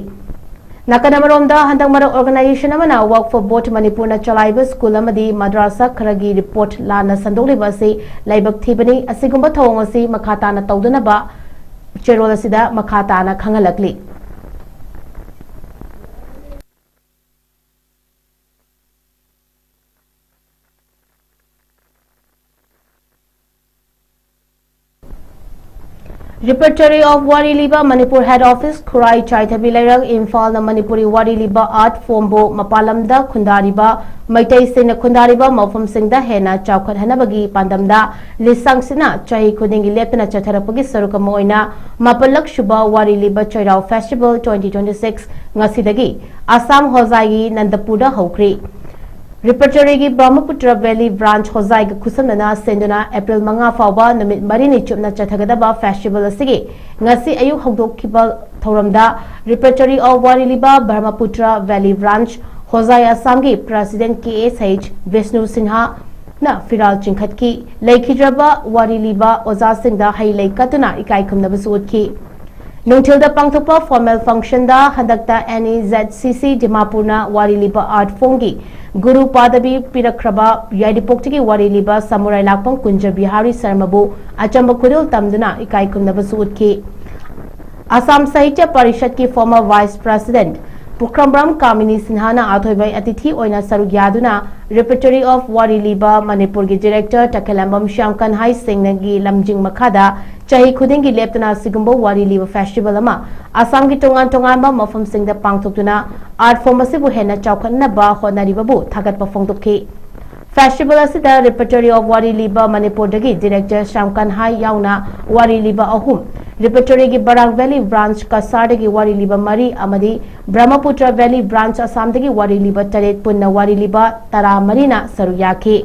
ꯅꯥꯀꯟ ꯑꯃꯔꯣꯝꯗ, ꯍꯟꯗꯛ ꯃꯔꯛ organization ꯑꯃꯅ Work for Boat ꯃꯅꯤꯄꯨꯔꯅ ꯆꯂꯥꯏꯕ school ꯑꯃꯗꯤ ꯃꯗ꯭ꯔꯥꯁꯥ ꯈꯔꯒꯤ report ꯂꯥꯟꯅ ꯁꯟꯗꯣꯛꯂꯤꯕ ꯑꯁꯤ ꯂꯥꯏꯕꯛ ꯊꯤꯕꯅꯤ꯫ ꯑꯁꯤꯒꯨꯝꯕ ꯊꯧꯑꯣꯡ ꯑꯁꯤ ꯃꯈꯥ ꯇꯥꯅ ꯇꯧꯗꯅꯕ ꯆꯦꯔꯣꯜ ꯑꯁꯤꯗ ꯃꯈꯥ ꯇꯥꯅ ꯈꯪꯍꯜꯂꯛꯂꯤ꯫ Repertory of ꯋꯥꯔꯤ ꯂꯤꯕ ꯃꯅꯤꯄꯨꯔ head office ꯈꯨꯔꯥꯏ ꯆꯥꯏꯊꯕꯤ ꯂꯩꯔꯛ ꯏꯝꯐꯥꯜꯅ ꯃꯅꯤꯄꯨꯔꯤ ꯋꯥꯔꯤ ꯂꯤꯕ art formꯕꯨ ꯃꯄꯥꯟ ꯂꯝꯗ ꯈꯨꯟꯗꯥꯔꯤꯕ ꯃꯩꯇꯩꯁꯤꯡꯅ ꯈꯨꯟꯗꯥꯔꯤꯕ ꯃꯐꯝꯁꯤꯡꯗ ꯍꯦꯟꯅ ꯆꯥꯎꯈꯠꯍꯟꯅꯕꯒꯤ ꯄꯥꯟꯗꯝꯗ ꯂꯤꯁꯥꯡꯁꯤꯠꯅ ꯆꯍꯤ ꯈꯨꯗꯤꯡꯒꯤ ꯂꯦꯞꯇꯅ ꯆꯠꯊꯔꯛꯄꯒꯤ ꯁꯔꯨꯛ ꯑꯃ ꯑꯣꯏꯅ ꯃꯥꯄꯜꯂꯛ ꯁꯨꯕ ꯋꯥꯔꯤ ꯂꯤꯕ ꯆꯩꯔꯥꯎ festival twenty twenty six ꯉꯁꯤꯗꯒꯤ ꯑꯁꯥꯝ ꯍꯣꯖꯥꯏꯒꯤ ꯅꯟꯗꯄꯨꯔꯗ ꯍꯧꯈ꯭ꯔꯤ꯫ Repertoryꯒꯤ Brahmaputra Valley Branch ꯍꯣꯖꯥꯏꯒ ꯈꯨꯠꯁꯝꯅꯅ ꯁꯤꯟꯗꯨꯅ April ꯃꯉꯥ ꯐꯥꯎꯕ ꯅꯨꯃꯤꯠ ꯃꯔꯤꯅꯤ ꯆꯨꯞꯅ ꯆꯠꯊꯒꯗꯕ festival ꯑꯁꯤꯒꯤ ꯉꯁꯤ ꯑꯌꯨꯛ ꯍꯧꯗꯣꯛꯈꯤꯕ ꯊꯧꯔꯝꯗ Repertory of ꯋꯥꯔꯤ ꯂꯤꯕ Brahmaputra Valley Branch ꯍꯣꯖꯥꯏ ꯑꯁꯥꯝꯒꯤ President K S H Bishnu ꯁꯤꯟꯍꯥꯅ ꯐꯤꯔꯥꯜ ꯆꯤꯡꯈꯠꯈꯤ꯫ ꯂꯩꯈꯤꯗ꯭ꯔꯕ ꯋꯥꯔꯤ ꯂꯤꯕ ꯑꯣꯖꯥꯁꯤꯡꯗ ꯍꯩ ꯂꯩ ꯀꯠꯇꯨꯅ ꯏꯀꯥꯏ ꯈꯨꯝꯅꯕꯁꯨ ꯎꯠꯈꯤ꯫ ꯅꯨꯡꯊꯤꯜꯗ ꯄꯥꯡꯊꯣꯛꯄ formal functionꯗ ꯍꯟꯗꯛꯇ N E Z C C ꯗꯤꯃꯥꯄꯨꯔꯅ ꯋꯥꯔꯤ ꯂꯤꯕ art formꯒꯤ ꯒꯨꯔꯨ ꯄꯥꯗꯕꯤ ꯄꯤꯔꯛꯈ꯭ꯔꯕ ꯌꯥꯏꯔꯤꯄꯣꯛꯇꯒꯤ ꯋꯥꯔꯤ ꯂꯤꯕ ꯁꯃꯨꯔꯥꯏ ꯂꯥꯛꯄꯝ ꯀꯨꯟꯖ ꯕꯤꯍꯥꯔꯤ ꯁꯔꯃꯕꯨ ꯑꯆꯝꯕ ꯈꯨꯗꯣꯜ ꯇꯝꯗꯨꯅ ꯏꯀꯥꯏ ꯈꯨꯝꯅꯕꯁꯨ ꯎꯠꯈꯤ꯫ ꯑꯁꯥꯝ ꯁꯥꯍꯤꯇ꯭ꯌ ꯄꯔꯤꯁꯠꯀꯤ former vice president ꯄꯨꯈ꯭ꯔꯝꯕ꯭ꯔꯝ ꯀꯥꯃꯤꯅꯤ ꯁꯤꯟꯍꯥꯅ ꯑꯊꯣꯏꯕ ꯑꯇꯤꯊꯤ ꯑꯣꯏꯅ ꯁꯔꯨꯛ ꯌꯥꯗꯨꯅ Repertory of ꯋꯥꯔꯤ ꯂꯤꯕ ꯃꯅꯤꯄꯨꯔꯒꯤ director ꯇꯈꯦꯂꯝꯕꯝ ꯁ꯭ꯌꯥꯝ ꯀꯟꯍꯥꯏ ꯁꯤꯡꯅꯒꯤ ꯂꯝꯖꯤꯡ ꯃꯈꯥꯗ ꯆꯍꯤ ꯈꯨꯗꯤꯡꯒꯤ ꯂꯦꯞꯇꯅ ꯑꯁꯤꯒꯨꯝꯕ ꯋꯥꯔꯤ ꯂꯤꯕ festival ꯑꯃ ꯑꯁꯥꯝꯒꯤ ꯇꯣꯉꯥꯟ ꯇꯣꯉꯥꯟꯕ ꯃꯐꯝꯁꯤꯡꯗ ꯄꯥꯡꯊꯣꯛꯇꯨꯅ art form ꯑꯁꯤꯕꯨ ꯍꯦꯟꯅ ꯆꯥꯎꯈꯠꯅꯕ ꯍꯣꯠꯅꯔꯤꯕꯕꯨ ꯊꯥꯒꯠꯄ ꯐꯣꯡꯗꯣꯛꯈꯤ꯫ Festival ꯑꯁꯤꯗ Repertory of ꯋꯥꯔꯤ ꯂꯤꯕ ꯃꯅꯤꯄꯨꯔꯗꯒꯤ director ꯁ꯭ꯌꯥꯝ ꯀꯟꯍꯥꯏ ꯌꯥꯎꯅ ꯋꯥꯔꯤ ꯂꯤꯕ ꯑꯍꯨꯝ, Repertoryꯒꯤ Barak Valley Branch ꯀꯁꯥꯔꯗꯒꯤ ꯋꯥꯔꯤ ꯂꯤꯕ ꯃꯔꯤ ꯑꯃꯗꯤ Brahmaputra Valley Branch ꯑꯁꯥꯝꯗꯒꯤ ꯋꯥꯔꯤ ꯂꯤꯕ ꯇꯔꯦꯠ, ꯄꯨꯟꯅ ꯋꯥꯔꯤ ꯂꯤꯕ ꯇꯔꯥ ꯃꯔꯤꯅ ꯁꯔꯨꯛ ꯌꯥꯈꯤ꯫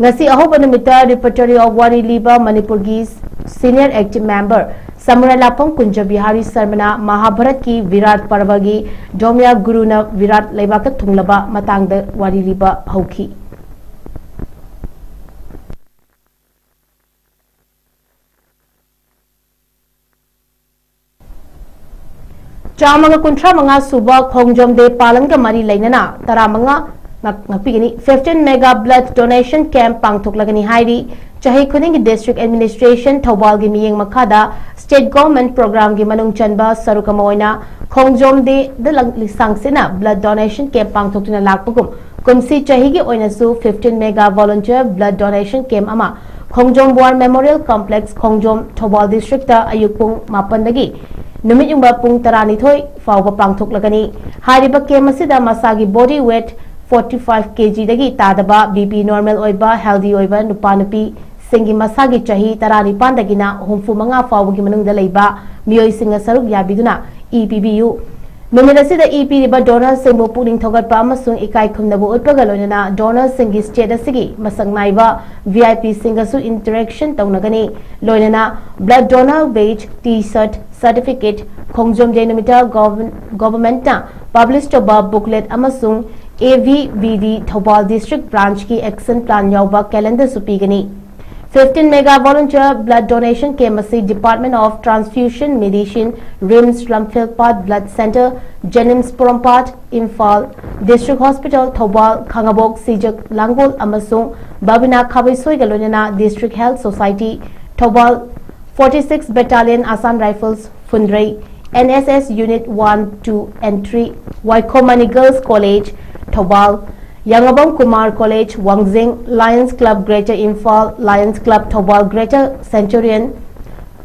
ꯉꯁꯤ ꯑꯍꯧꯕ ꯅꯨꯃꯤꯠꯇ Repertory of ꯋꯥꯔꯤ ꯂꯤꯕ ꯃꯅꯤꯄꯨꯔꯒꯤ senior active member ꯁꯃꯨꯔꯥꯏ ꯂꯥꯛꯐꯝ ꯀꯨꯟꯖ Bihari ꯁꯔꯃꯅ ꯃꯍꯥꯚꯥꯔꯠꯀꯤ Virat ꯄꯔꯕꯒꯤ ꯗ꯭ꯔꯣꯃꯤꯌꯥ ꯒꯨꯔꯨꯅ Virat ꯂꯩꯕꯥꯛꯇ ꯊꯨꯡꯂꯕ ꯃꯇꯥꯡꯗ ꯋꯥꯔꯤ ꯂꯤꯕ ꯍꯧꯈꯤ꯫ ꯆꯥꯝꯃꯒ ꯀꯨꯟꯊ꯭ꯔꯥ ꯃꯉꯥ ꯁꯨꯕ ꯈꯣꯡꯖꯣꯝ ꯗꯦ ꯄꯥꯂꯟꯒ ꯃꯔꯤ ꯂꯩꯅꯅ ꯇꯔꯥꯃꯉꯥ ꯉꯥꯛ-, ꯉꯥꯛꯄꯤꯒꯅꯤ, fifteen mega blood donation camp ꯄꯥꯡꯊꯣꯛꯂꯒꯅꯤ ꯍꯥꯏꯔꯤ꯫ ꯆꯍꯤ ꯈꯨꯗꯤꯡꯒꯤ district administration ꯊꯧꯕꯥꯜꯒꯤ ꯃꯤꯠꯌꯦꯡ ꯃꯈꯥꯗ state government programꯒꯤ ꯃꯅꯨꯡ ꯆꯟꯕ ꯁꯔꯨꯛ ꯑꯃ ꯑꯣꯏꯅ ꯈꯣꯡꯖꯣꯝ ꯗꯦꯗ ꯂꯪ-, ꯂꯤꯁꯥꯡꯁꯤꯠꯅ blood donation camp ꯄꯥꯡꯊꯣꯛꯇꯨꯅ ꯂꯥꯛꯄꯒꯨꯝ, ꯀꯨꯝꯁꯤ ꯆꯍꯤꯒꯤ ꯑꯣꯏꯅꯁꯨ fifteen mega volunteer blood donation camp ꯑꯃ ꯈꯣꯡꯖꯣꯝ War Memorial Complex, ꯈꯣꯡꯖꯣꯝ, ꯊꯧꯕꯥꯜ districtꯇ ꯑꯌꯨꯛ ꯄꯨꯡ ꯃꯥꯄꯟꯗꯒꯤ ꯅꯨꯃꯤꯠ ꯌꯨꯡꯕ ꯄꯨꯡ ꯇꯔꯥꯅꯤꯊꯣꯏ ꯐꯥꯎꯕ ꯄꯥꯡꯊꯣꯛꯂꯒꯅꯤ꯫ ꯍꯥꯏꯔꯤꯕ camp ꯑꯁꯤꯗ ꯃꯁꯥꯒꯤ body weight forty five kgꯗꯒꯤ ꯇꯥꯗꯕ, BP normal ꯑꯣꯏꯕ, healthy ꯑꯣꯏꯕ ꯅꯨꯄꯥ ꯅꯨꯄꯤꯁꯤꯡꯒꯤ ꯃꯁꯥꯒꯤ ꯆꯍꯤ ꯇꯔꯥꯅꯤꯄꯥꯟꯗꯒꯤꯅ ꯍꯨꯝꯐꯨ ꯃꯉꯥ ꯐꯥꯎꯕꯒꯤ ꯃꯅꯨꯡꯗ ꯂꯩꯕ ꯃꯤꯑꯣꯏꯁꯤꯡꯅ ꯁꯔꯨꯛ ꯌꯥꯕꯤꯗꯨꯅ ꯏ ꯄꯤꯕꯤꯌꯨ꯫ ꯅꯨꯃꯤꯠ ꯑꯁꯤꯗ ꯏ ꯄꯤꯔꯤꯕ donorꯁꯤꯡꯕꯨ ꯄꯨꯛꯅꯤꯡ ꯊꯧꯒꯠꯄ ꯑꯃꯁꯨꯡ ꯏꯀꯥꯏ ꯈꯨꯝꯅꯕ ꯎꯠꯄꯒ ꯂꯣꯏꯅꯅ donorꯁꯤꯡꯒꯤ state ꯑꯁꯤꯒꯤ ꯃꯁꯛ ꯅꯥꯏꯕ VIPꯁꯤꯡꯒꯁꯨ interaction ꯇꯧꯅꯒꯅꯤ꯫ ꯂꯣꯏꯅꯅ blood donor badge, T-shirt, certificate, ꯈꯣꯡꯖꯣꯝ ꯗꯦ ꯅꯨꯃꯤꯠꯇ govern-, governmentꯅ publish ꯇꯧꯕ booklet ꯑꯃꯁꯨꯡ AVVD Thoubal district branchꯀꯤ action plan ꯌꯥꯎꯕ calendarꯁꯨ ꯄꯤꯒꯅꯤ꯫ Fifteen mega volunteer blood donation camp ꯑꯁꯤ Department of Transfusion Medicine, RIMS Lamphel Path Blood Centre, JNIMS Porompat, Imphal, District Hospital Thoubal, ꯈꯥꯉꯕꯣꯛ ꯁꯤꯖꯛ ꯂꯥꯡꯒꯣꯜ ꯑꯃꯁꯨꯡ ꯕꯕꯤꯅꯥ ꯈꯥꯕꯩꯁꯣꯏꯒ ꯂꯣꯏꯅꯅ District Health Society ꯊꯧꯕꯥꯜ, forty six Battalion Assam Rifles ꯐꯨꯟꯗ꯭ꯔꯩ, NSS Unit one, two and three, Waikhom Mani Girls College ꯊꯧꯕꯥꯜ, Yangbam Kumar College Wangjing, Lions Club Greater Imphal, Lions Club ꯊꯧꯕꯥꯜ, Greater Centurion,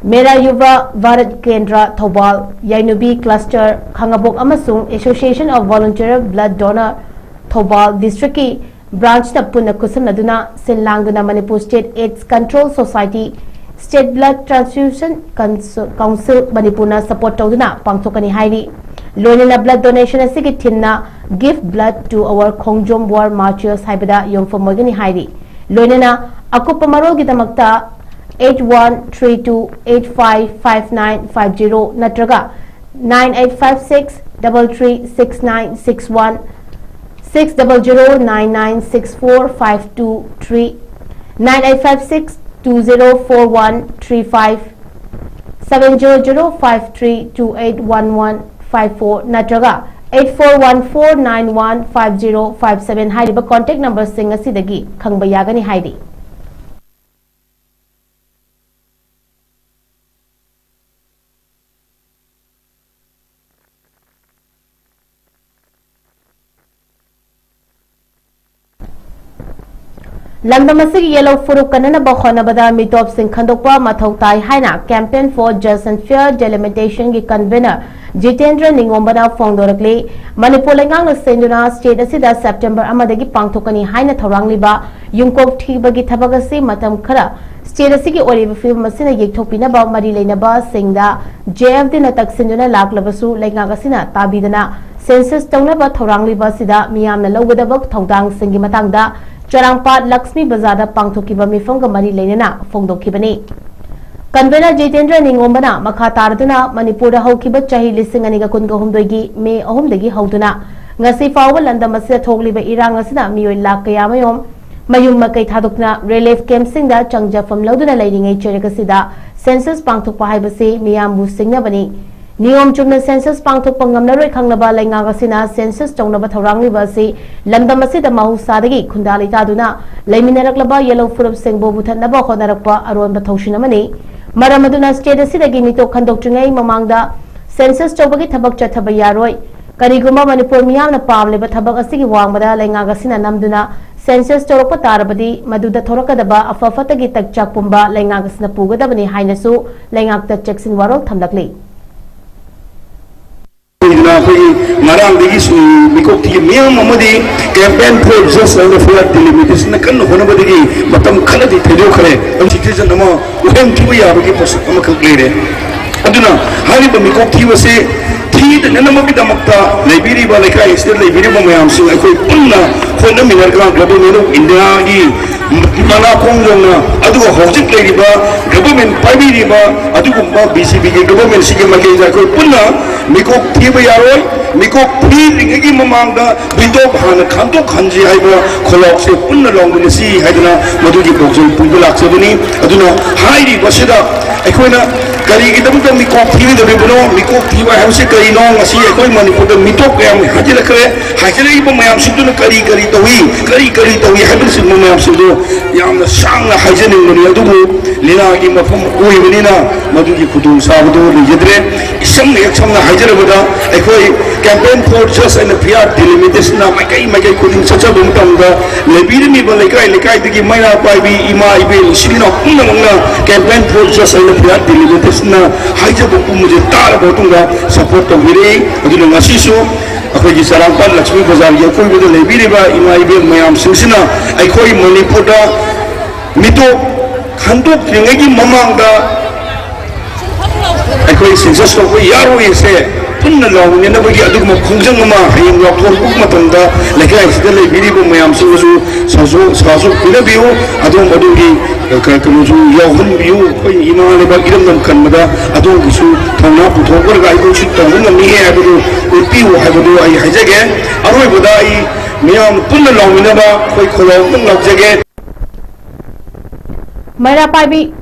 ꯃꯦꯔꯥ ꯌꯨꯚꯥ ꯚꯥꯔꯠ ꯀꯦꯟꯗ꯭ꯔ Thoubal, ꯌꯥꯏꯅꯨꯕꯤ Cluster ꯈꯥꯉꯕꯣꯛ ꯑꯃꯁꯨꯡ Association of Volunteer Blood Donor Thoubal districtꯀꯤ branchꯅ ꯄꯨꯟꯅ ꯈꯨꯠꯁꯝꯅꯗꯨꯅ ꯁꯤꯜ ꯂꯥꯡꯗꯨꯅ Manipur State AIDS Control Society, State Blood Transfusion Council, Council ꯃꯅꯤꯄꯨꯔꯅ support ꯇꯧꯗꯨꯅ ꯄꯥꯡꯊꯣꯛꯀꯅꯤ ꯍꯥꯏꯔꯤ꯫ ꯂꯣꯏꯅꯅ blood donation ꯑꯁꯤꯒꯤ themeꯅ Give Blood to Our Khongjom War Martyrs ꯍꯥꯏꯕꯗ ꯌꯨꯝꯐꯝ ꯑꯣꯏꯒꯅꯤ ꯍꯥꯏꯔꯤ꯫ ꯂꯣꯏꯅꯅ ꯑꯀꯨꯞꯄ ꯃꯔꯣꯜꯒꯤꯗꯃꯛꯇ eight one three two eight five five nine five zero ꯅꯠꯇ꯭ꯔꯒ nine eight five six double three six nine six one, six double zero nine nine six four five two three, nine eight five six two zero four one three five, seven zero zero five three two eight one one five four ꯅꯠꯇ꯭ꯔꯒ eight four one four nine one five zero five seven ꯍꯥꯏꯔꯤꯕ contact numberꯁꯤꯡ ꯑꯁꯤꯗꯒꯤ ꯈꯪꯕ ꯌꯥꯒꯅꯤ ꯍꯥꯏꯔꯤ꯫ ꯂꯝꯗꯝ ꯑꯁꯤꯒꯤ ꯌꯦꯜꯍꯧ ꯐꯨꯔꯨꯞ ꯀꯟꯅꯅꯕ ꯍꯣꯠꯅꯕꯗ ꯃꯤꯇꯣꯞꯁꯤꯡ ꯈꯟꯗꯣꯛꯄ ꯃꯊꯧ ꯇꯥꯏ ꯍꯥꯏꯅ Campaign for Just and Fair Delimitationꯒꯤ convener Jitendra ꯅꯤꯡꯉꯣꯝꯕꯅ ꯐꯣꯡꯗꯣꯔꯛꯂꯤ꯫ Manipur ꯂꯩꯉꯥꯛꯅ ꯁꯤꯟꯗꯨꯅ state ꯑꯁꯤꯗ September ꯑꯃꯗꯒꯤ ꯄꯥꯡꯊꯣꯛꯀꯅꯤ ꯍꯥꯏꯅ ꯊꯧꯔꯥꯡꯂꯤꯕ ꯌꯨꯝꯀꯣꯛ ꯊꯤꯕꯒꯤ ꯊꯕꯛ ꯑꯁꯤ ꯃꯇꯝ ꯈꯔ state ꯑꯁꯤꯒꯤ ꯑꯣꯏꯔꯤꯕ ꯐꯤꯕꯝ ꯑꯁꯤꯅ ꯌꯦꯛꯊꯣꯛꯄꯤꯅꯕ ꯃꯔꯤ ꯂꯩꯅꯕꯁꯤꯡꯗ JFDꯅ ꯇꯛꯁꯤꯟꯗꯨꯅ ꯂꯥꯛꯂꯕꯁꯨ ꯂꯩꯉꯥꯛ ꯑꯁꯤꯅ ꯇꯥꯕꯤꯗꯅ census ꯇꯧꯅꯕ ꯊꯧꯔꯥꯡꯂꯤꯕ ꯑꯁꯤꯗ ꯃꯤꯌꯥꯝꯅ ꯂꯧꯒꯗꯕ ꯊꯧꯗꯥꯡꯁꯤꯡꯒꯤ ꯃꯇꯥꯡꯗ ꯆꯔꯥꯡꯄꯥꯠ ꯂꯛꯁꯃꯤ ꯕꯖꯥꯔꯗ ꯄꯥꯡꯊꯣꯛꯈꯤꯕ ꯃꯤꯐꯝꯒ ꯃꯔꯤ ꯂꯩꯅꯅ ꯐꯣꯡꯗꯣꯛꯈꯤꯕꯅꯤ꯫ Convener ꯖꯤꯇꯦꯟꯗ꯭ꯔ ꯅꯤꯡꯉꯣꯝꯕꯅ ꯃꯈꯥ ꯇꯥꯔꯗꯨꯅ ꯃꯅꯤꯄꯨꯔꯗ ꯍꯧꯈꯤꯕ ꯆꯍꯤ ꯂꯤꯁꯤꯡ ꯑꯅꯤꯒ ꯀꯨꯟꯒ ꯍꯨꯝꯗꯣꯏꯒꯤ May ꯑꯍꯨꯝꯗꯒꯤ ꯍꯧꯗꯨꯅ ꯉꯁꯤ ꯐꯥꯎꯕ ꯂꯝꯗꯝ ꯑꯁꯤꯗ ꯊꯣꯛꯂꯤꯕ ꯏꯔꯥꯡ ꯑꯁꯤꯅ ꯃꯤꯑꯣꯏ ꯂꯥꯈ ꯀꯌꯥꯃꯔꯨꯝ ꯃꯌꯨꯝ ꯃꯀꯩ ꯊꯥꯗꯣꯛꯇꯨꯅ relief campꯁꯤꯡꯗ ꯆꯪꯖꯐꯝ ꯂꯧꯗꯨꯅ ꯂꯩꯔꯤꯉꯩ ꯆꯩꯔꯛ ꯑꯁꯤꯗ census ꯄꯥꯡꯊꯣꯛꯄ ꯍꯥꯏꯕꯁꯤ ꯃꯤꯌꯥꯝꯕꯨ ꯁꯤꯡꯅꯕꯅꯤ꯫ ꯅꯤꯌꯣꯝ ꯆꯨꯝꯅ census ꯄꯥꯡꯊꯣꯛꯄ ꯉꯝꯂꯔꯣꯏ ꯈꯪꯂꯕ ꯂꯩꯉꯥꯛ ꯑꯁꯤꯅ census ꯇꯧꯅꯕ ꯊꯧꯔꯥꯡꯂꯤꯕ ꯑꯁꯤ ꯂꯝꯗꯝ ꯑꯁꯤꯗ ꯃꯍꯧꯁꯥꯗꯒꯤ ꯈꯨꯟꯗꯥ ꯂꯩꯇꯥꯗꯨꯅ ꯂꯩꯃꯤꯟꯅꯔꯛꯂꯕ ꯌꯦꯜꯍꯧ ꯐꯨꯔꯨꯞꯁꯤꯡꯕꯨ ꯃꯨꯊꯠꯅꯕ ꯍꯣꯠꯅꯔꯛꯄ ꯑꯔꯣꯟꯕ ꯊꯧꯁꯤꯟ ꯑꯃꯅꯤ꯫ ꯃꯔꯝ ꯑꯗꯨꯅ state ꯑꯁꯤꯗꯒꯤ ꯃꯤꯇꯣꯞ ꯈꯟꯗꯣꯛꯇ꯭ꯔꯤꯉꯩ ꯃꯃꯥꯡꯗ census ꯇꯧꯕꯒꯤ ꯊꯕꯛ ꯆꯠꯊꯕ ꯌꯥꯔꯣꯏ꯫ ꯀꯔꯤꯒꯨꯝꯕ ꯃꯅꯤꯄꯨꯔ ꯃꯤꯌꯥꯝꯅ ꯄꯥꯝꯂꯤꯕ ꯊꯕꯛ ꯑꯁꯤꯒꯤ ꯋꯥꯡꯃꯗ ꯂꯩꯉꯥꯛ ꯑꯁꯤꯅ ꯅꯝꯗꯨꯅ census ꯇꯧꯔꯛꯄ ꯇꯥꯔꯕꯗꯤ ꯃꯗꯨꯗ ꯊꯣꯔꯛꯀꯗꯕ ꯑꯐ ꯐꯠꯇꯒꯤ ꯇꯛꯆꯥꯛ ꯄꯨꯝꯕ ꯂꯩꯉꯥꯛ ꯑꯁꯤꯅ ꯄꯨꯒꯗꯕꯅꯤ ꯍꯥꯏꯅꯁꯨ ꯂꯩꯉꯥꯛꯇ ꯆꯦꯛꯁꯤꯟ ꯋꯥꯔꯣꯜ ꯊꯝꯂꯛꯂꯤ꯫ ꯑꯩꯈꯣꯏꯒꯤ ꯉꯔꯥꯡꯗꯒꯤ ꯁꯨꯝ ꯃꯤꯀꯣꯛ ꯊꯤꯕ ꯃꯤꯌꯥꯝ ꯑꯃꯗꯤ Campaign for Just and Fair Delimitation ꯀꯟꯅ ꯍꯣꯠꯅꯕꯗꯒꯤ ꯃꯇꯝ ꯈꯔꯗꯤ ꯊꯩꯗꯣꯛꯈ꯭ꯔꯦ꯫ ꯑꯗꯨꯝ citizen ꯑꯃ ꯋꯥꯍꯪ ꯊꯤꯕ ꯌꯥꯕꯒꯤ ꯄꯣꯠꯁꯛ ꯑꯃꯈꯛ ꯂꯩꯔꯦ꯫ ꯑꯗꯨꯅ ꯍꯥꯏꯔꯤꯕ ꯃꯤꯀꯣꯛ ꯊꯤꯕꯁꯦ ꯊꯤꯗꯅꯅꯕꯒꯤꯗꯃꯛꯇ ꯂꯩꯕꯤꯔꯤꯕ ꯂꯩꯀꯥꯏ ꯑꯁꯤꯗ ꯂꯩꯕꯤꯔꯤꯕ ꯃꯌꯥꯝꯁꯤꯡ ꯑꯩꯈꯣꯏ ꯄꯨꯟꯅ ꯍꯣꯠꯅꯃꯤꯟꯅꯔꯒ Government of Indiaꯒꯤ ꯃꯅꯥ ꯈꯣꯡ ꯌꯧꯅ, ꯑꯗꯨꯒ ꯍꯧꯖꯤꯛ ꯂꯩꯔꯤꯕ ꯒꯚꯔꯟꯃꯦꯟ ꯄꯥꯏꯕꯤꯔꯤꯕ ꯑꯗꯨꯒꯨꯝꯕ ꯕꯤ ꯖꯦ ꯄꯤꯒꯤ ꯒꯚꯔꯟꯃꯦꯟꯁꯤꯒꯤ ꯃꯥꯏꯀꯩꯗ ꯑꯩꯈꯣꯏ ꯄꯨꯟꯅ ꯃꯤꯀꯣꯛ ꯊꯤꯕ ꯌꯥꯔꯣꯏ꯫ ꯃꯤꯀꯣꯛ ꯊꯤꯗ꯭ꯔꯤꯉꯩꯒꯤ ꯃꯃꯥꯡꯗ ꯚꯤꯇꯣ ꯍꯥꯟꯅ ꯈꯟꯗꯣꯛꯍꯟꯁꯤ ꯍꯥꯏꯕ ꯈꯣꯜꯂꯥꯎꯁꯦ ꯄꯨꯟꯅ ꯂꯥꯎꯃꯤꯟꯅꯁꯤ ꯍꯥꯏꯗꯅ ꯃꯗꯨꯒꯤ ꯄꯥꯎꯖꯦꯜ ꯄꯨꯕ ꯂꯥꯛꯆꯕꯅꯤ꯫ ꯑꯗꯨꯅ ꯍꯥꯏꯔꯤꯕꯁꯤꯗ ꯑꯩꯈꯣꯏꯅ ꯀꯔꯤꯒꯤꯗꯃꯛꯇ ꯃꯤꯀꯣꯛ ꯊꯤꯔꯣꯏꯗꯧꯔꯤꯕꯅꯣ? ꯃꯤꯀꯣꯛ ꯊꯤꯕ ꯍꯥꯏꯕꯁꯤ ꯀꯔꯤꯅꯣ? ꯉꯁꯤ ꯑꯩꯈꯣꯏ ꯃꯅꯤꯄꯨꯔꯗ ꯃꯤꯇꯣꯞ ꯀꯌꯥ ꯍꯥꯏꯖꯤꯜꯂꯛꯈ꯭ꯔꯦ꯫ ꯍꯥꯏꯖꯤꯜꯂꯛꯏꯕ ꯃꯌꯥꯝꯁꯤꯡꯗꯨꯅ ꯀꯔꯤ ꯀꯔꯤ ꯇꯧꯏ, ꯀꯔꯤ ꯀꯔꯤ ꯇꯧꯏ ꯍꯥꯏꯕꯅꯆꯤꯡꯕ ꯃꯌꯥꯝꯁꯤꯡꯗꯨ ꯌꯥꯝꯅ ꯁꯥꯡꯅ ꯍꯥꯏꯖꯅꯤꯡꯕꯅꯤ, ꯑꯗꯨꯕꯨ ꯂꯤꯂꯥꯒꯤ ꯃꯐꯝ ꯑꯣꯏꯕꯅꯤꯅ ꯃꯗꯨꯒꯤ ꯈꯨꯗꯣꯡꯆꯥꯕꯗꯨ ꯂꯩꯖꯗ꯭ꯔꯦ꯫ ꯏꯁꯝ ꯍꯦꯛ ꯁꯝꯅ ꯍꯥꯏꯖꯔꯕꯗ, ꯑꯩꯈꯣꯏ campaign for just and fair delimitation ꯃꯥꯏꯀꯩ ꯃꯥꯏꯀꯩ ꯈꯨꯗꯤꯡ ꯆꯠꯆꯕ ꯃꯇꯝꯗ, ꯂꯩꯕꯤꯔꯝꯃꯤꯕ ꯂꯩꯀꯥꯏ ꯂꯩꯀꯥꯏꯗꯒꯤ ꯃꯩꯔꯥ ꯄꯥꯏꯕꯤ ꯏꯃꯥ ꯏꯕꯦꯜ ꯏꯆꯤꯜ ꯏꯅꯥꯎ ꯄꯨꯝꯅꯃꯛꯅ campaign for just and fair delimitation ꯍꯥꯏꯖꯕ ꯄꯨꯝꯕꯁꯦ ꯇꯥꯔꯕ ꯃꯇꯨꯡꯗ support ꯇꯧꯕꯤꯔꯛꯏ꯫ ꯑꯗꯨꯅ ꯉꯁꯤꯁꯨ ꯑꯩꯈꯣꯏꯒꯤ ꯆꯔꯥꯡꯄꯥꯠ ꯂꯛꯁꯃꯤ ꯕꯖꯥꯔꯒꯤ ꯑꯀꯣꯏꯕꯗ ꯂꯩꯕꯤꯔꯤꯕ ꯏꯃꯥ ꯏꯕꯦꯜ ꯃꯌꯥꯝꯁꯤꯡꯁꯤꯅ ꯑꯩꯈꯣꯏ ꯃꯅꯤꯄꯨꯔꯗ ꯃꯤꯇꯣꯞ ꯈꯟꯗꯣꯛꯇ꯭ꯔꯤꯉꯩꯒꯤ ꯃꯃꯥꯡꯗ ꯑꯩꯈꯣꯏ census ꯇꯧꯕ ꯌꯥꯔꯣꯏꯁꯦ ꯄꯨꯟꯅ ꯂꯥꯎꯃꯤꯟꯅꯅꯕꯒꯤ ꯑꯗꯨꯒꯨꯝꯕ ꯈꯣꯡꯖꯪ ꯑꯃ ꯍꯌꯦꯡ ꯂꯥꯎꯊꯣꯔꯛꯄ ꯃꯇꯝꯗ ꯂꯩꯀꯥꯏꯁꯤꯗ ꯂꯩꯕꯤꯔꯤꯕ ꯃꯌꯥꯝꯁꯤꯡꯅꯁꯨ ꯁꯥꯁꯨ ꯁꯥꯁꯨ ꯄꯤꯅꯕꯤꯌꯨ꯫ ꯑꯗꯣꯝ ꯑꯗꯣꯝꯒꯤ, ꯑ, ꯀ-, ꯀꯩꯅꯣꯁꯨ ꯌꯥꯎꯍꯟꯕꯤꯌꯨ꯫ ꯑꯩꯈꯣꯏ ꯏꯃꯥ ꯂꯩꯕꯥꯛ ꯏꯔꯝꯗꯝ ꯀꯟꯕꯗ ꯑꯗꯣꯝꯒꯤꯁꯨ ꯊꯧꯅꯥ ꯄꯨꯊꯣꯛꯂꯒ ꯑꯩꯈꯣꯏꯁꯨ ꯇꯧꯕ ꯉꯝꯃꯤ ꯍꯥꯏꯕꯗꯨ ꯎꯠꯄꯤꯌꯨ ꯍꯥꯏꯕꯗꯨ ꯑꯩ ꯍꯥꯏꯖꯒꯦ꯫ ꯑꯔꯣꯏꯕꯗ ꯑꯩ ꯃꯤꯌꯥꯝ ꯄꯨꯟꯅ ꯂꯥꯎꯃꯤꯟꯅꯕ ꯑꯩꯈꯣꯏ ꯈꯣꯜꯂꯥꯎ ꯑꯃꯇꯪ ꯂꯥꯎꯖꯒꯦ꯫ ꯃꯩꯔꯥ ꯄꯥꯏꯕꯤ꯫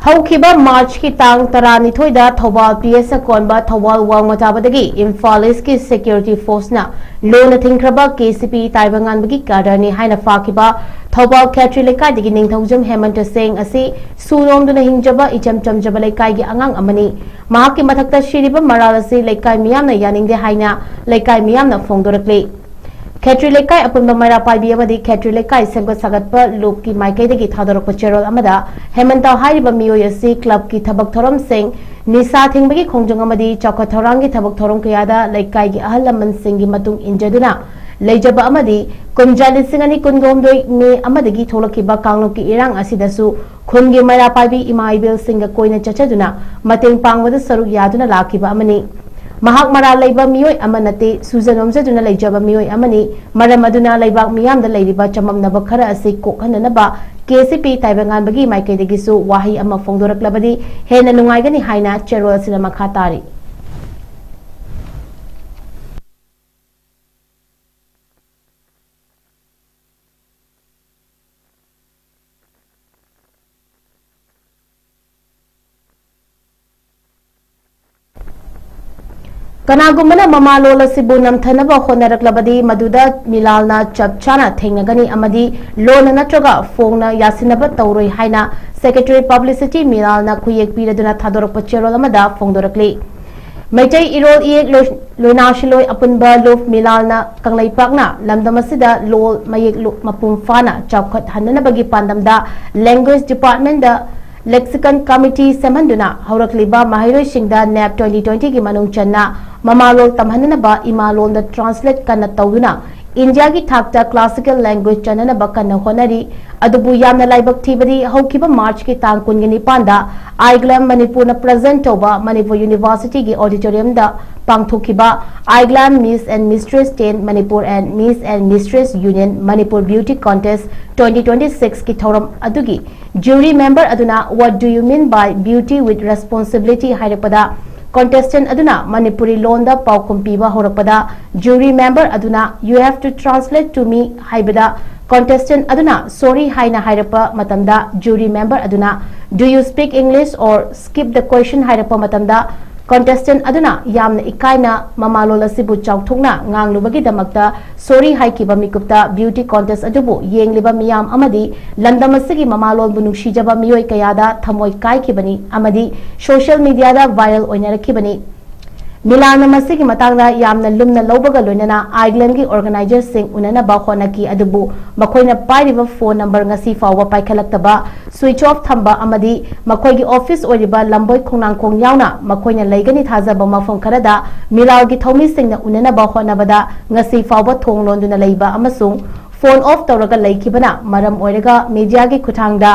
ꯍꯧꯈꯤꯕ ꯃꯥꯔꯆꯀꯤ ꯇꯥꯡ ꯇꯔꯥꯅꯤꯊꯣꯏꯗ ꯊꯧꯕꯥꯜ ꯄꯤ ꯑꯦꯁ ꯑꯀꯣꯟꯕ ꯊꯧꯕꯥꯜ ꯋꯥꯡꯃ ꯇꯥꯕꯗꯒꯤ ꯏꯝꯐꯥꯜ ꯏꯁꯀꯤ ꯁꯦꯀ꯭ꯌꯨꯔꯤꯇꯤ ꯐꯣꯔꯁꯅ ꯂꯨꯅ ꯊꯤꯡꯈ꯭ꯔꯕ ꯀꯦ ꯁꯤ ꯄꯤ ꯇꯥꯏꯕꯪꯉꯥꯟꯕꯒꯤ ꯀꯥꯗꯔꯅꯤ ꯍꯥꯏꯅ ꯐꯥꯈꯤꯕ ꯊꯧꯕꯥꯜ ꯈꯦꯇ꯭ꯔꯤ ꯂꯩꯀꯥꯏꯗꯒꯤ ꯅꯤꯡꯊꯧꯖꯝ ꯍꯦꯃꯟꯇ ꯁꯤꯡ ꯑꯁꯤ ꯁꯨ ꯅꯣꯝꯗꯨꯅ ꯍꯤꯡꯖꯕ ꯏꯆꯝ ꯆꯝꯖꯕ ꯂꯩꯀꯥꯏꯒꯤ ꯑꯉꯥꯡ ꯑꯃꯅꯤ꯫ ꯃꯍꯥꯛꯀꯤ ꯃꯊꯛꯇ ꯁꯤꯔꯤꯕ ꯃꯔꯥꯜ ꯑꯁꯤ ꯂꯩꯀꯥꯏ ꯃꯤꯌꯥꯝꯅ ꯌꯥꯅꯤꯡꯗꯦ ꯍꯥꯏꯅ ꯂꯩꯀꯥꯏ ꯃꯤꯌꯥꯝꯅ ꯐꯣꯡꯗꯣꯔꯛꯂꯤ꯫ ꯈꯦꯇ꯭ꯔꯤ ꯂꯩꯀꯥꯏ ꯑꯄꯨꯟꯕ ꯃꯩꯔꯥ ꯄꯥꯏꯕꯤ ꯑꯃꯗꯤ ꯈꯦꯇ꯭ꯔꯤ ꯂꯩꯀꯥꯏ ꯁꯦꯝꯒꯠ ꯁꯥꯒꯠꯄ ꯂꯨꯞꯀꯤ ꯃꯥꯏꯀꯩꯗꯒꯤ ꯊꯥꯗꯣꯔꯛꯄ ꯆꯦꯔꯣꯜ ꯑꯃꯗ ꯍꯦꯃꯟꯇ ꯍꯥꯏꯔꯤꯕ ꯃꯤꯑꯣꯏ ꯑꯁꯤ ꯀ꯭ꯂꯕꯀꯤ ꯊꯕꯛ ꯊꯧꯔꯝꯁꯤꯡ, ꯅꯤꯁꯥ ꯊꯤꯡꯕꯒꯤ ꯈꯣꯡꯖꯪ ꯑꯃꯗꯤ ꯆꯥꯎꯈꯠ ꯊꯧꯔꯥꯡꯒꯤ ꯊꯕꯛ ꯊꯧꯔꯝ ꯀꯌꯥꯗ ꯂꯩꯀꯥꯏꯒꯤ ꯑꯍꯜ ꯂꯃꯟꯁꯤꯡꯒꯤ ꯃꯇꯨꯡ ꯏꯟꯖꯗꯨꯅ ꯂꯩꯖꯕ ꯑꯃꯗꯤ ꯀꯨꯝꯖꯥ ꯂꯤꯁꯤꯡ ꯑꯅꯤ ꯀꯨꯟꯍꯨꯝꯗꯣꯏ ꯃꯦ ꯑꯃꯗꯒꯤ ꯊꯣꯛꯂꯛꯈꯤꯕ ꯀꯥꯡꯂꯨꯞꯀꯤ ꯏꯔꯥꯡ ꯑꯁꯤꯗꯁꯨ ꯈꯨꯟꯒꯤ ꯃꯩꯔꯥ ꯄꯥꯏꯕꯤ ꯏꯃꯥ ꯏꯕꯦꯜꯁꯤꯡꯒ ꯀꯣꯏꯅ ꯆꯠꯆꯗꯨꯅ ꯃꯇꯦꯡ ꯄꯥꯡꯕꯗ ꯁꯔꯨꯛ ꯌꯥꯗꯨꯅ ꯂꯥꯛꯈꯤꯕ ꯑꯃꯅꯤ꯫ ꯃꯍꯥꯛ ꯃꯔꯥꯜ ꯂꯩꯕ ꯃꯤꯑꯣꯏ ꯑꯃ ꯅꯠꯇꯦ, ꯁꯨꯖ ꯅꯣꯝꯖꯗꯨꯅ ꯂꯩꯖꯕ ꯃꯤꯑꯣꯏ ꯑꯃꯅꯤ꯫ ꯃꯔꯝ ꯑꯗꯨꯅ ꯂꯩꯕꯥꯛ ꯃꯤꯌꯥꯝꯗ ꯂꯩꯔꯤꯕ ꯆꯃꯝꯅꯕ ꯈꯔ ꯑꯁꯤ ꯀꯣꯛꯍꯟꯅꯅꯕ ꯀꯦ ꯁꯤ ꯄꯤ ꯇꯥꯏꯕꯪꯉꯥꯟꯕꯒꯤ ꯃꯥꯏꯀꯩꯗꯒꯤꯁꯨ ꯋꯥꯍꯩ ꯑꯃ ꯐꯣꯡꯗꯣꯔꯛꯂꯕꯗꯤ ꯍꯦꯟꯅ ꯅꯨꯡꯉꯥꯏꯒꯅꯤ ꯍꯥꯏꯅ ꯆꯦꯔꯣꯜ ꯑꯁꯤꯅ ꯃꯈꯥ ꯇꯥꯔꯤ꯫ ꯀꯅꯥꯒꯨꯝꯕꯅ ꯃꯃꯥꯂꯣꯟ ꯑꯁꯤꯕꯨ ꯅꯝꯊꯅꯕ ꯍꯣꯠꯅꯔꯛꯂꯕꯗꯤ ꯃꯗꯨꯗ ꯃꯤꯂꯥꯜꯅ ꯆꯞ ꯆꯥꯅ ꯊꯦꯡꯅꯒꯅꯤ ꯑꯃꯗꯤ ꯂꯣꯟꯅ ꯅꯠꯇ꯭ꯔꯒ ꯐꯣꯡꯅ ꯌꯥꯁꯤꯟꯅꯕ ꯇꯧꯔꯣꯏ ꯍꯥꯏꯅ Secretary Publicity ꯃꯤꯂꯥꯜꯅ ꯈꯨꯌꯦꯛ ꯄꯤꯔꯗꯨꯅ ꯊꯥꯗꯣꯔꯛꯄ ꯆꯦꯔꯣꯜ ꯑꯃꯗ ꯐꯣꯡꯗꯣꯔꯛꯂꯤ꯫ ꯃꯩꯇꯩ ꯏꯔꯣꯜ ꯏꯌꯦꯛ ꯂꯣꯏ-, ꯂꯣꯏꯅꯥꯁꯤꯂꯣꯏ ꯑꯄꯨꯟꯕ ꯂꯨꯞ ꯃꯤꯂꯥꯜꯅ ꯀꯪꯂꯩꯄꯥꯛꯅ ꯂꯝꯗꯝ ꯑꯁꯤꯗ ꯂꯣꯜ ꯃꯌꯦꯛ ꯂꯨ-, ꯃꯄꯨꯡ ꯐꯥꯅ ꯆꯥꯎꯈꯠꯍꯟꯅꯅꯕꯒꯤ ꯄꯥꯟꯗꯝꯗ Language Department ꯗ Lexicon Committee ꯁꯦꯝꯍꯟꯗꯨꯅ ꯍꯧꯔꯛꯂꯤꯕ ꯃꯍꯩꯔꯣꯏꯁꯤꯡꯗ NEP twenty twenty ꯒꯤ ꯃꯅꯨꯡ ꯆꯟꯅ ꯃꯃꯥꯂꯣꯟ ꯇꯝꯍꯟꯅꯅꯕ ꯏꯃꯥꯂꯣꯟꯗ translate ꯀꯟꯅ ꯇꯧꯗꯨꯅ ꯏꯟꯗꯤꯌꯥꯒꯤ ꯊꯥꯛꯇ classical language ꯆꯟꯅꯅꯕ ꯀꯟꯅ ꯍꯣꯠꯅꯔꯤ꯫ ꯑꯗꯨꯕꯨ ꯌꯥꯝꯅ ꯂꯥꯏꯕꯛ ꯊꯤꯕꯗꯤ ꯍꯧꯈꯤꯕ ꯃꯥꯔꯆꯀꯤ ꯇꯥꯡ ꯀꯨꯟꯒ ꯅꯤꯄꯥꯟꯗ IGLAM ꯃꯅꯤꯄꯨꯔꯅ present ꯇꯧꯕ ꯃꯅꯤꯄꯨꯔ University ꯒꯤ auditorium ꯗ ꯄꯥꯡꯊꯣꯛꯈꯤꯕ IGLAM Miss and Mistress ten Manipur and Miss and Mistress Union Manipur Beauty Contest twenty twenty six ꯀꯤ ꯊꯧꯔꯝ ꯑꯗꯨꯒꯤ jury member ꯑꯗꯨꯅ "What do you mean by beauty with responsibility?" ꯍꯥꯏꯔꯛꯄꯗ, contestant ꯑꯗꯨꯅ ꯃꯅꯤꯄꯨꯔꯤ ꯂꯣꯟꯗ ꯄꯥꯎꯈꯨꯝ ꯄꯤꯕ ꯍꯧꯔꯛꯄꯗ, jury member ꯑꯗꯨꯅ "You have to translate to me" ꯍꯥꯏꯕꯗ, contestant ꯑꯗꯨꯅ "Sorry" ꯍꯥꯏꯅ ꯍꯥꯏꯔꯛꯄ ꯃꯇꯝꯗ, jury member ꯑꯗꯨꯅ "Do you speak English or skip the question" ꯍꯥꯏꯔꯛꯄ ꯃꯇꯝꯗ, contestant ꯑꯗꯨꯅ ꯌꯥꯝꯅ ꯏꯀꯥꯏꯅ ꯃꯃꯥꯂꯣꯟ ꯑꯁꯤꯕꯨ ꯆꯥꯎꯊꯣꯛꯅ ꯉꯥꯡꯂꯨꯕꯒꯤꯗꯃꯛꯇ "Sorry" ꯍꯥꯏꯈꯤꯕ ꯃꯤꯀꯨꯞꯇ beauty contest ꯑꯗꯨꯕꯨ ꯌꯦꯡꯂꯤꯕ ꯃꯤꯌꯥꯝ ꯑꯃꯗꯤ ꯂꯝꯗꯝ ꯑꯁꯤꯒꯤ ꯃꯃꯥꯂꯣꯟꯕꯨ ꯅꯨꯡꯁꯤꯖꯕ ꯃꯤꯑꯣꯏ ꯀꯌꯥꯗ ꯊꯃꯣꯏ ꯀꯥꯏꯈꯤꯕꯅꯤ ꯑꯃꯗꯤ social media ꯗ viral ꯑꯣꯏꯅꯔꯛꯈꯤꯕꯅꯤ꯫ ꯃꯤꯂꯥꯜꯅ ꯃꯁꯤꯒꯤ ꯃꯇꯥꯡꯗ ꯌꯥꯝꯅ ꯂꯨꯝꯅ ꯂꯧꯕꯒ ꯂꯣꯏꯅꯅ IGLAM ꯒꯤ organizer ꯁꯤꯡ ꯎꯅꯅꯕ ꯍꯣꯠꯅꯈꯤ, ꯑꯗꯨꯕꯨ ꯃꯈꯣꯏꯅ ꯄꯥꯏꯔꯤꯕ phone number ꯉꯁꯤ ꯐꯥꯎꯕ ꯄꯥꯏꯈꯠꯂꯛꯇꯕ, switch off ꯊꯝꯕ ꯑꯃꯗꯤ ꯃꯈꯣꯏꯒꯤ office ꯑꯣꯏꯔꯤꯕ ꯂꯝꯕꯣꯏ ꯈꯣꯡꯅꯥꯡꯈꯣꯡ ꯌꯥꯎꯅ ꯃꯈꯣꯏꯅ ꯂꯩꯒꯅꯤ ꯊꯥꯖꯕ ꯃꯐꯝ ꯈꯔꯗ ꯃꯤꯂꯥꯜꯒꯤ ꯊꯧꯃꯤꯁꯤꯡꯅ ꯎꯅꯅꯕ ꯍꯣꯠꯅꯕꯗ ꯉꯁꯤ ꯐꯥꯎꯕ ꯊꯣꯡ ꯂꯣꯟꯗꯨꯅ ꯂꯩꯕ ꯑꯃꯁꯨꯡ phone off ꯇꯧꯔꯒ ꯂꯩꯈꯤꯕꯅ ꯃꯔꯝ ꯑꯣꯏꯔꯒ media ꯒꯤ ꯈꯨꯠꯊꯥꯡꯗ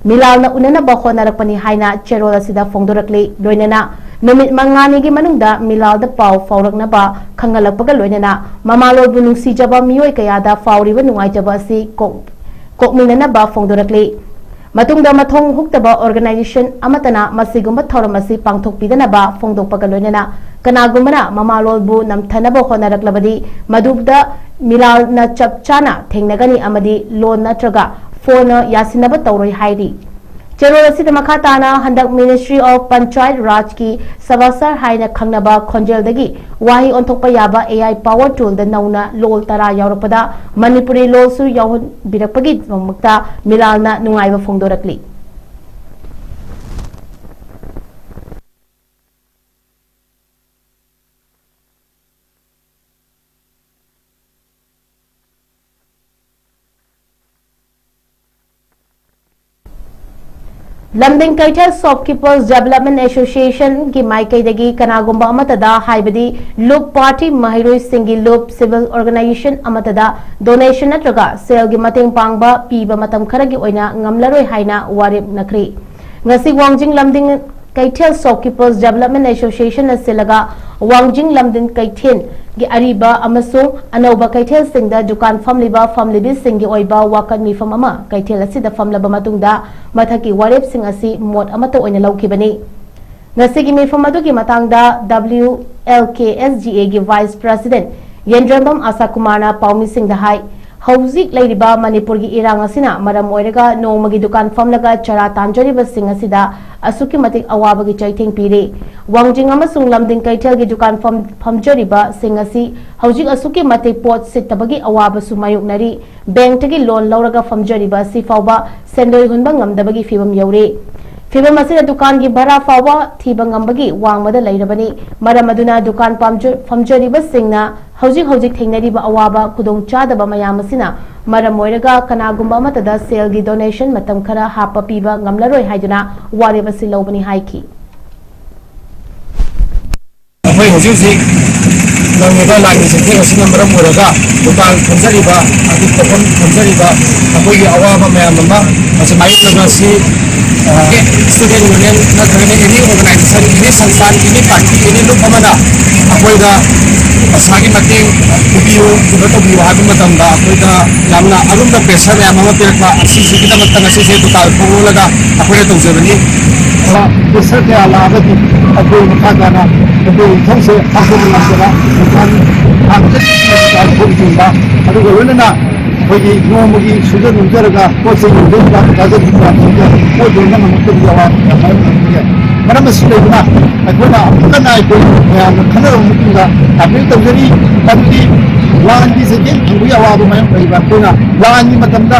ꯃꯤꯂꯥꯜꯅ ꯎꯅꯅꯕ ꯍꯣꯠꯅꯔꯛꯄꯅꯤ ꯍꯥꯏꯅ ꯆꯦꯔꯣꯜ ꯑꯁꯤꯗ ꯐꯣꯡꯗꯣꯔꯛꯂꯤ꯫ ꯂꯣꯏꯅꯅ ꯅꯨꯃꯤꯠ ꯃꯉꯥꯅꯤꯒꯤ ꯃꯅꯨꯡꯗ ꯃꯤꯂꯥꯜꯗ ꯄꯥꯎ ꯐꯥꯎꯔꯛꯅꯕ ꯈꯪꯍꯜꯂꯛꯄꯒ ꯂꯣꯏꯅꯅ ꯃꯃꯥꯂꯣꯟꯕꯨ ꯅꯨꯡꯁꯤꯖꯕ ꯃꯤꯑꯣꯏ ꯀꯌꯥꯗ ꯐꯥꯎꯔꯤꯕ ꯅꯨꯡꯉꯥꯏꯇꯕ ꯑꯁꯤ ꯀꯣꯛ-, ꯀꯣꯛꯃꯤꯟꯅꯅꯕ ꯐꯣꯡꯗꯣꯔꯛꯂꯤ꯫ ꯃꯇꯨꯡꯗ ꯃꯊꯣꯡ ꯍꯨꯛꯇꯕ organization ꯑꯃꯠꯇꯅ ꯃꯁꯤꯒꯨꯝꯕ ꯊꯧꯔꯝ ꯑꯁꯤ ꯄꯥꯡꯊꯣꯛꯄꯤꯗꯅꯕ ꯐꯣꯡꯗꯣꯛꯄꯒ ꯂꯣꯏꯅꯅ ꯀꯅꯥꯒꯨꯝꯕꯅ ꯃꯃꯥꯂꯣꯟꯕꯨ ꯅꯝꯊꯅꯕ ꯍꯣꯠꯅꯔꯛꯂꯕꯗꯤ ꯃꯗꯨꯗ ꯃꯤꯂꯥꯜꯅ ꯆꯞ ꯆꯥꯅ ꯊꯦꯡꯅꯒꯅꯤ ꯑꯃꯗꯤ ꯂꯣꯟ ꯅꯠꯇ꯭ꯔꯒ ꯐꯣꯟꯅ ꯌꯥꯁꯤꯟꯅꯕ ꯇꯧꯔꯣꯏ ꯍꯥꯏꯔꯤ꯫ ꯆꯦꯔꯣꯜ ꯑꯁꯤꯗ ꯃꯈꯥ ꯇꯥꯅ ꯍꯟꯗꯛ Ministry of Panchayat Rajꯀꯤ ꯁꯕꯥꯁꯔ ꯍꯥꯏꯅ ꯈꯪꯅꯕ ꯈꯣꯟꯖꯦꯜꯗꯒꯤ ꯋꯥꯍꯩ ꯑꯣꯟꯊꯣꯛꯄ ꯌꯥꯕ A I power toolꯗ ꯅꯧꯅ ꯂꯣꯜ ꯇꯔꯥ ꯌꯥꯎꯔꯛꯄꯗ ꯃꯅꯤꯄꯨꯔꯤ ꯂꯣꯜꯁꯨ ꯌꯥꯎꯍꯟꯕꯤꯔꯛꯄꯒꯤꯗꯃꯛꯇ ꯃꯤꯂꯥꯜꯅ ꯅꯨꯡꯉꯥꯏꯕ ꯐꯣꯡꯗꯣꯔꯛꯂꯤ꯫ ꯂꯝꯗꯤꯡ ꯀꯩꯊꯦꯜ Shopkeepers Development Associationꯒꯤ ꯃꯥꯏꯀꯩꯗꯒꯤ ꯀꯅꯥꯒꯨꯝꯕ ꯑꯃꯠꯇꯗ, ꯍꯥꯏꯕꯗꯤ ꯂꯨꯞ, ꯄꯥꯔꯇꯤ, ꯃꯍꯩꯔꯣꯏꯁꯤꯡꯒꯤ ꯂꯨꯞ, civil organization ꯑꯃꯠꯇꯗ donation ꯅꯠꯇ꯭ꯔꯒ ꯁꯦꯜꯒꯤ ꯃꯇꯦꯡ ꯄꯥꯡꯕ ꯄꯤꯕ ꯃꯇꯝ ꯈꯔꯒꯤ ꯑꯣꯏꯅ ꯉꯝꯂꯔꯣꯏ ꯍꯥꯏꯅ ꯋꯥꯔꯦꯞ ꯅꯈ꯭ꯔꯤ꯫ ꯉꯁꯤ ꯋꯥꯡꯖꯤꯡ ꯂꯝꯗꯤꯡ ꯀꯩꯊꯦꯜ Shopkeepers Development Associationꯅ ꯁꯤꯜꯂꯒ ꯋꯥꯡꯖꯤꯡ ꯂꯝꯗꯤꯡ ꯀꯩꯊꯦꯜꯒꯤ ꯑꯔꯤꯕ ꯑꯃꯁꯨꯡ ꯑꯅꯧꯕ ꯀꯩꯊꯦꯜꯁꯤꯡꯗ ꯗꯨꯀꯥꯟ ꯐꯝꯂꯤꯕ ꯐꯝꯂꯤꯕꯤꯁꯤꯡꯒꯤ ꯑꯣꯏꯕ ꯋꯥꯀꯠ ꯃꯤꯐꯝ ꯑꯃ ꯀꯩꯊꯦꯜ ꯑꯁꯤꯗ ꯐꯝꯂꯕ ꯃꯇꯨꯡꯗ ꯃꯊꯛꯀꯤ ꯋꯥꯔꯦꯞꯁꯤꯡ ꯑꯁꯤ ꯃꯣꯠ ꯑꯃꯠꯇ ꯑꯣꯏꯅ ꯂꯧꯈꯤꯕꯅꯤ꯫ ꯉꯁꯤꯒꯤ ꯃꯤꯐꯝ ꯑꯗꯨꯒꯤ ꯃꯇꯥꯡꯗ W L K S G Aꯒꯤ Vice President ꯌꯦꯟꯗ꯭ꯔꯦꯝꯕꯝ ꯑꯁꯥꯀꯨꯃꯥꯔꯅ ꯄꯥꯎꯃꯤꯁꯤꯡꯗ ꯍꯥꯏ, ꯍꯧꯖꯤꯛ ꯂꯩꯔꯤꯕ ꯃꯅꯤꯄꯨꯔꯒꯤ ꯏꯔꯥꯡ ꯑꯁꯤꯅ ꯃꯔꯝ ꯑꯣꯏꯔꯒ ꯅꯣꯡꯃꯒꯤ ꯗꯨꯀꯥꯟ ꯐꯝꯂꯒ ꯆꯔꯥ ꯇꯥꯟꯖꯔꯤꯕꯁꯤꯡ ꯑꯁꯤꯗ ꯑꯁꯨꯛꯀꯤ ꯃꯇꯤꯛ ꯑꯋꯥꯕꯒꯤ ꯆꯩꯊꯦꯡ ꯄꯤꯔꯤ꯫ ꯋꯥꯡꯖꯤꯡ ꯑꯃꯁꯨꯡ ꯂꯝꯗꯤꯡ ꯀꯩꯊꯦꯜꯒꯤ ꯗꯨꯀꯥꯟ ꯐꯝ-, ꯐꯝꯖꯔꯤꯕꯁꯤꯡ ꯑꯁꯤ ꯍꯧꯖꯤꯛ ꯑꯁꯨꯛꯀꯤ ꯃꯇꯤꯛ ꯄꯣꯠ ꯁꯤꯠꯇꯕꯒꯤ ꯑꯋꯥꯕꯁꯨ ꯃꯥꯌꯣꯛꯅꯔꯤ꯫ ꯕꯦꯡꯛꯇꯒꯤ ꯂꯣꯟ ꯂꯧꯔꯒ ꯐꯝꯖꯔꯤꯕ ꯑꯁꯤ ꯐꯥꯎꯕ ꯁꯦꯟꯗꯣꯏ ꯍꯨꯟꯕ ꯉꯝꯗꯕꯒꯤ ꯐꯤꯕꯝ ꯌꯧꯔꯦ꯫ ꯐꯤꯕꯝ ꯑꯁꯤꯗ ꯗꯨꯀꯥꯟꯒꯤ ꯚꯔꯥ ꯐꯥꯎꯕ ꯊꯤꯕ ꯉꯝꯕꯒꯤ ꯋꯥꯡꯃꯗ ꯂꯩꯔꯕꯅꯤ꯫ ꯃꯔꯝ ꯑꯗꯨꯅ ꯗꯨꯀꯥꯟ ꯄꯥꯝꯖ-, ꯐꯝꯖꯔꯤꯕꯁꯤꯡꯅ ꯍꯧꯖꯤꯛ ꯍꯧꯖꯤꯛ ꯊꯦꯡꯅꯔꯤꯕ ꯑꯋꯥꯕ ꯈꯨꯗꯣꯡꯆꯥꯗꯕ ꯃꯌꯥꯝ ꯑꯁꯤꯅ ꯃꯔꯝ ꯑꯣꯏꯔꯒ ꯀꯅꯥꯒꯨꯝꯕ ꯑꯃꯠꯇꯗ ꯁꯦꯜꯒꯤ donation ꯃꯇꯝ ꯈꯔ ꯍꯥꯞꯄ ꯄꯤꯕ ꯉꯝꯂꯔꯣꯏ ꯍꯥꯏꯗꯨꯅ ꯋꯥꯔꯦꯞ ꯑꯁꯤ ꯂꯧꯕꯅꯤ ꯍꯥꯏꯈꯤ꯫ ꯑꯩꯈꯣꯏ ꯍꯧꯖꯤꯛ ꯍꯧꯖꯤꯛ ꯐꯪꯉꯤꯕ ꯂꯥꯟꯒꯤ ꯆꯩꯊꯦꯡ ꯑꯁꯤꯅ ꯃꯔꯝ ꯑꯣꯏꯔꯒ ꯗꯨꯀꯥꯟ ꯐꯝꯖꯔꯤꯕ, ꯑꯗꯨ ꯄꯣꯠꯐꯝ ꯐꯝꯖꯔꯤꯕ, ꯑꯩꯈꯣꯏꯒꯤ ꯑꯋꯥꯕ ꯃꯌꯥꯝ ꯑꯃ ꯃꯁꯤ ꯃꯥꯌꯣꯛꯅꯕ ꯑꯁꯤ, ꯑ, student union ꯅꯠꯇ꯭ꯔꯒꯅ any organization, any ꯁꯪꯁꯊꯥꯟ, any party, any group ꯑꯃꯅ ꯑꯩꯈꯣꯏꯗ ꯄꯩꯁꯥꯒꯤ ꯃꯇꯦꯡ ꯄꯤꯕꯤꯌꯨ, ꯀꯩꯅꯣ ꯇꯧꯕꯤꯌꯨ ꯍꯥꯏꯕ ꯃꯇꯝꯗ ꯑꯩꯈꯣꯏꯗ ꯌꯥꯝꯅ ꯑꯔꯨꯝꯕ pressure ꯃꯌꯥꯝ ꯑꯃ ꯄꯤꯔꯛꯄ ꯑꯁꯤꯁꯤꯒꯤꯗꯃꯛꯇ ꯉꯁꯤꯁꯦ ꯗꯨꯀꯥꯟ ꯊꯣꯛꯂꯒ ꯑꯩꯈꯣꯏꯅ ꯇꯧꯖꯕꯅꯤ꯫ Pressure ꯀꯌꯥ ꯂꯥꯛꯑꯒꯗꯤ ꯑꯩꯈꯣꯏ ꯃꯈꯥ ꯇꯥꯅ ꯑꯩꯈꯣꯏ ꯏꯊꯧꯁꯦ ꯄꯥꯡꯊꯣꯛꯄ ꯉꯝꯗꯕ, ꯗꯨꯀꯥꯟ ꯍꯥꯡꯕꯗ ꯊꯤꯡꯕ, ꯑꯗꯨꯒ ꯂꯣꯏꯅꯅ ꯑꯩꯈꯣꯏꯒꯤ ꯅꯣꯡꯃꯒꯤ ꯁꯨꯖ ꯅꯣꯝꯖꯔꯒ ꯄꯣꯠ ꯆꯩ ꯌꯣꯟꯖꯔꯤꯕ, ꯊꯥꯖꯔꯤꯕ ꯃꯌꯥꯝꯁꯤꯡꯗ ꯄꯣꯠ ꯌꯣꯟꯕ ꯉꯝꯃꯛꯇꯕꯒꯤ ꯑꯋꯥꯕ ꯀꯌꯥ ꯃꯥꯌꯣꯛꯅꯔꯤ꯫ ꯃꯔꯝ ꯑꯁꯤ ꯂꯩꯕꯅ ꯑꯩꯈꯣꯏꯅ ꯑꯃꯨꯛ ꯍꯟꯅ ꯑꯩꯈꯣꯏ ꯃꯌꯥꯝꯅ ꯈꯟꯅꯔꯕ ꯃꯇꯨꯡꯗ appeal ꯇꯧꯖꯔꯤ꯫ ꯃꯗꯨꯗꯤ ꯂꯥꯟꯒꯤ ꯆꯩꯊꯦꯡ ꯐꯪꯕꯒꯤ ꯑꯋꯥꯕ ꯃꯥꯌꯣꯛꯅꯔꯤꯕ ꯑꯩꯈꯣꯏꯅ ꯂꯥꯟꯒꯤ ꯃꯇꯝꯗ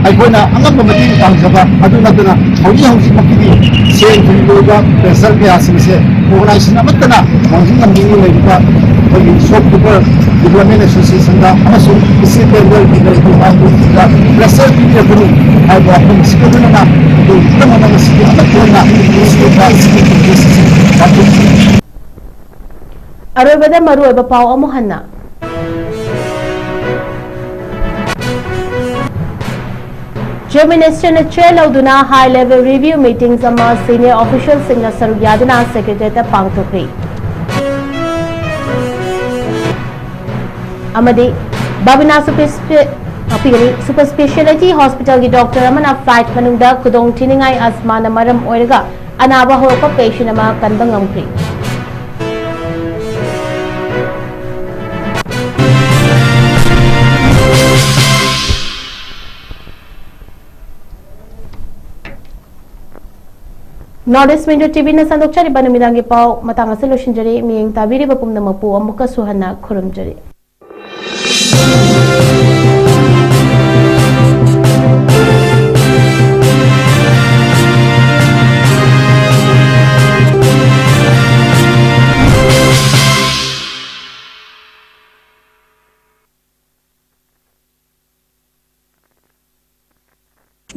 ꯑꯩꯈꯣꯏꯅ ꯑꯉꯝꯕ ꯃꯇꯦꯡ ꯄꯥꯡꯖꯕ ꯑꯗꯨ ꯅꯠꯇꯅ ꯍꯧꯖꯤꯛ ꯍꯧꯖꯤꯛꯃꯛꯀꯤꯗꯤ ꯁꯦꯟ ꯊꯨꯝꯒꯤ ꯑꯣꯏꯕ pressure ꯀꯌꯥꯁꯤꯡꯁꯦ organization ꯑꯃꯠꯇꯅ ꯃꯥꯡꯖꯤꯟ ꯉꯝꯅꯤꯡꯉꯤ꯫ ꯂꯩꯔꯤꯕ ꯑꯩꯈꯣꯏꯒꯤ shopkeeper development association ꯗ ꯑꯃꯁꯨꯡ state level ꯒꯤ ꯂꯩꯔꯤꯕ ꯃꯥꯡꯒꯣꯟꯁꯤꯡꯗ pressure ꯄꯤꯕꯤꯔꯛꯀꯅꯤ ꯍꯥꯏꯕ ꯋꯥꯐꯝ ꯑꯁꯤꯒ ꯂꯣꯏꯅꯅ ꯑꯩꯈꯣꯏ ꯄꯨꯝꯅꯃꯛꯅ ꯉꯁꯤꯗꯤ ꯑꯃꯠꯇ ꯑꯣꯏꯅ ꯁꯤꯒꯤ ꯄꯥꯎ ꯑꯁꯤꯒꯤ ꯄꯥꯎꯖꯦꯜ ꯑꯁꯤ ꯄꯥꯡꯊꯣꯛꯆꯔꯤ꯫ ꯑꯔꯣꯏꯕꯗ ꯃꯔꯨꯑꯣꯏꯕ ꯄꯥꯎ ꯑꯃꯨꯛ ꯍꯟꯅ꯫ Chief Minister ꯅ chair ꯂꯧꯗꯨꯅ high level review meetings ꯑꯃ senior official ꯁꯤꯡꯅ ꯁꯔꯨꯛ ꯌꯥꯗꯨꯅ Secretariat ꯇ ꯄꯥꯡꯊꯣꯛꯈ꯭ꯔꯤ꯫ ꯑꯃꯗꯤ ꯕꯥꯕꯤꯅꯥ super spe-, ꯉꯥꯛꯄꯤꯒꯅꯤ, super speciality hospital ꯒꯤ doctor ꯑꯃꯅ flight ꯃꯅꯨꯡꯗ ꯈꯨꯗꯣꯡ ꯊꯤꯅꯤꯡꯉꯥꯏ asthma ꯅ ꯃꯔꯝ ꯑꯣꯏꯔꯒ ꯑꯅꯥꯕ ꯍꯧꯔꯛꯄ patient ꯑꯃ ꯀꯟꯕ ꯉꯝꯈ꯭ꯔꯤ꯫ North East Window T V ꯅ ꯁꯟꯗꯣꯛꯆꯔꯤꯕ ꯅꯨꯃꯤꯗꯥꯡꯒꯤ ꯄꯥꯎ ꯃꯇꯥꯡ ꯑꯁꯤꯗ ꯂꯣꯏꯁꯤꯟꯖꯔꯦ꯫ ꯃꯤꯠꯌꯦꯡ ꯇꯥꯕꯤꯔꯤꯕ ꯄꯨꯝꯅꯃꯛꯄꯨ ꯑꯃꯨꯛꯀꯁꯨ ꯍꯟꯅ ꯈꯨꯔꯨꯝꯖꯔꯤ꯫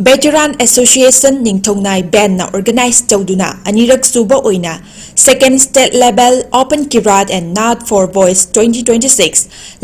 Veteran Association ꯅꯤꯡꯊꯧꯅꯥꯏ ꯕꯦꯟꯅ organize ꯇꯧꯗꯨꯅ ꯑꯅꯤꯔꯛ ꯁꯨꯕ ꯑꯣꯏꯅ Second State Level Open Kirat and Naad for Boys twenty twenty-six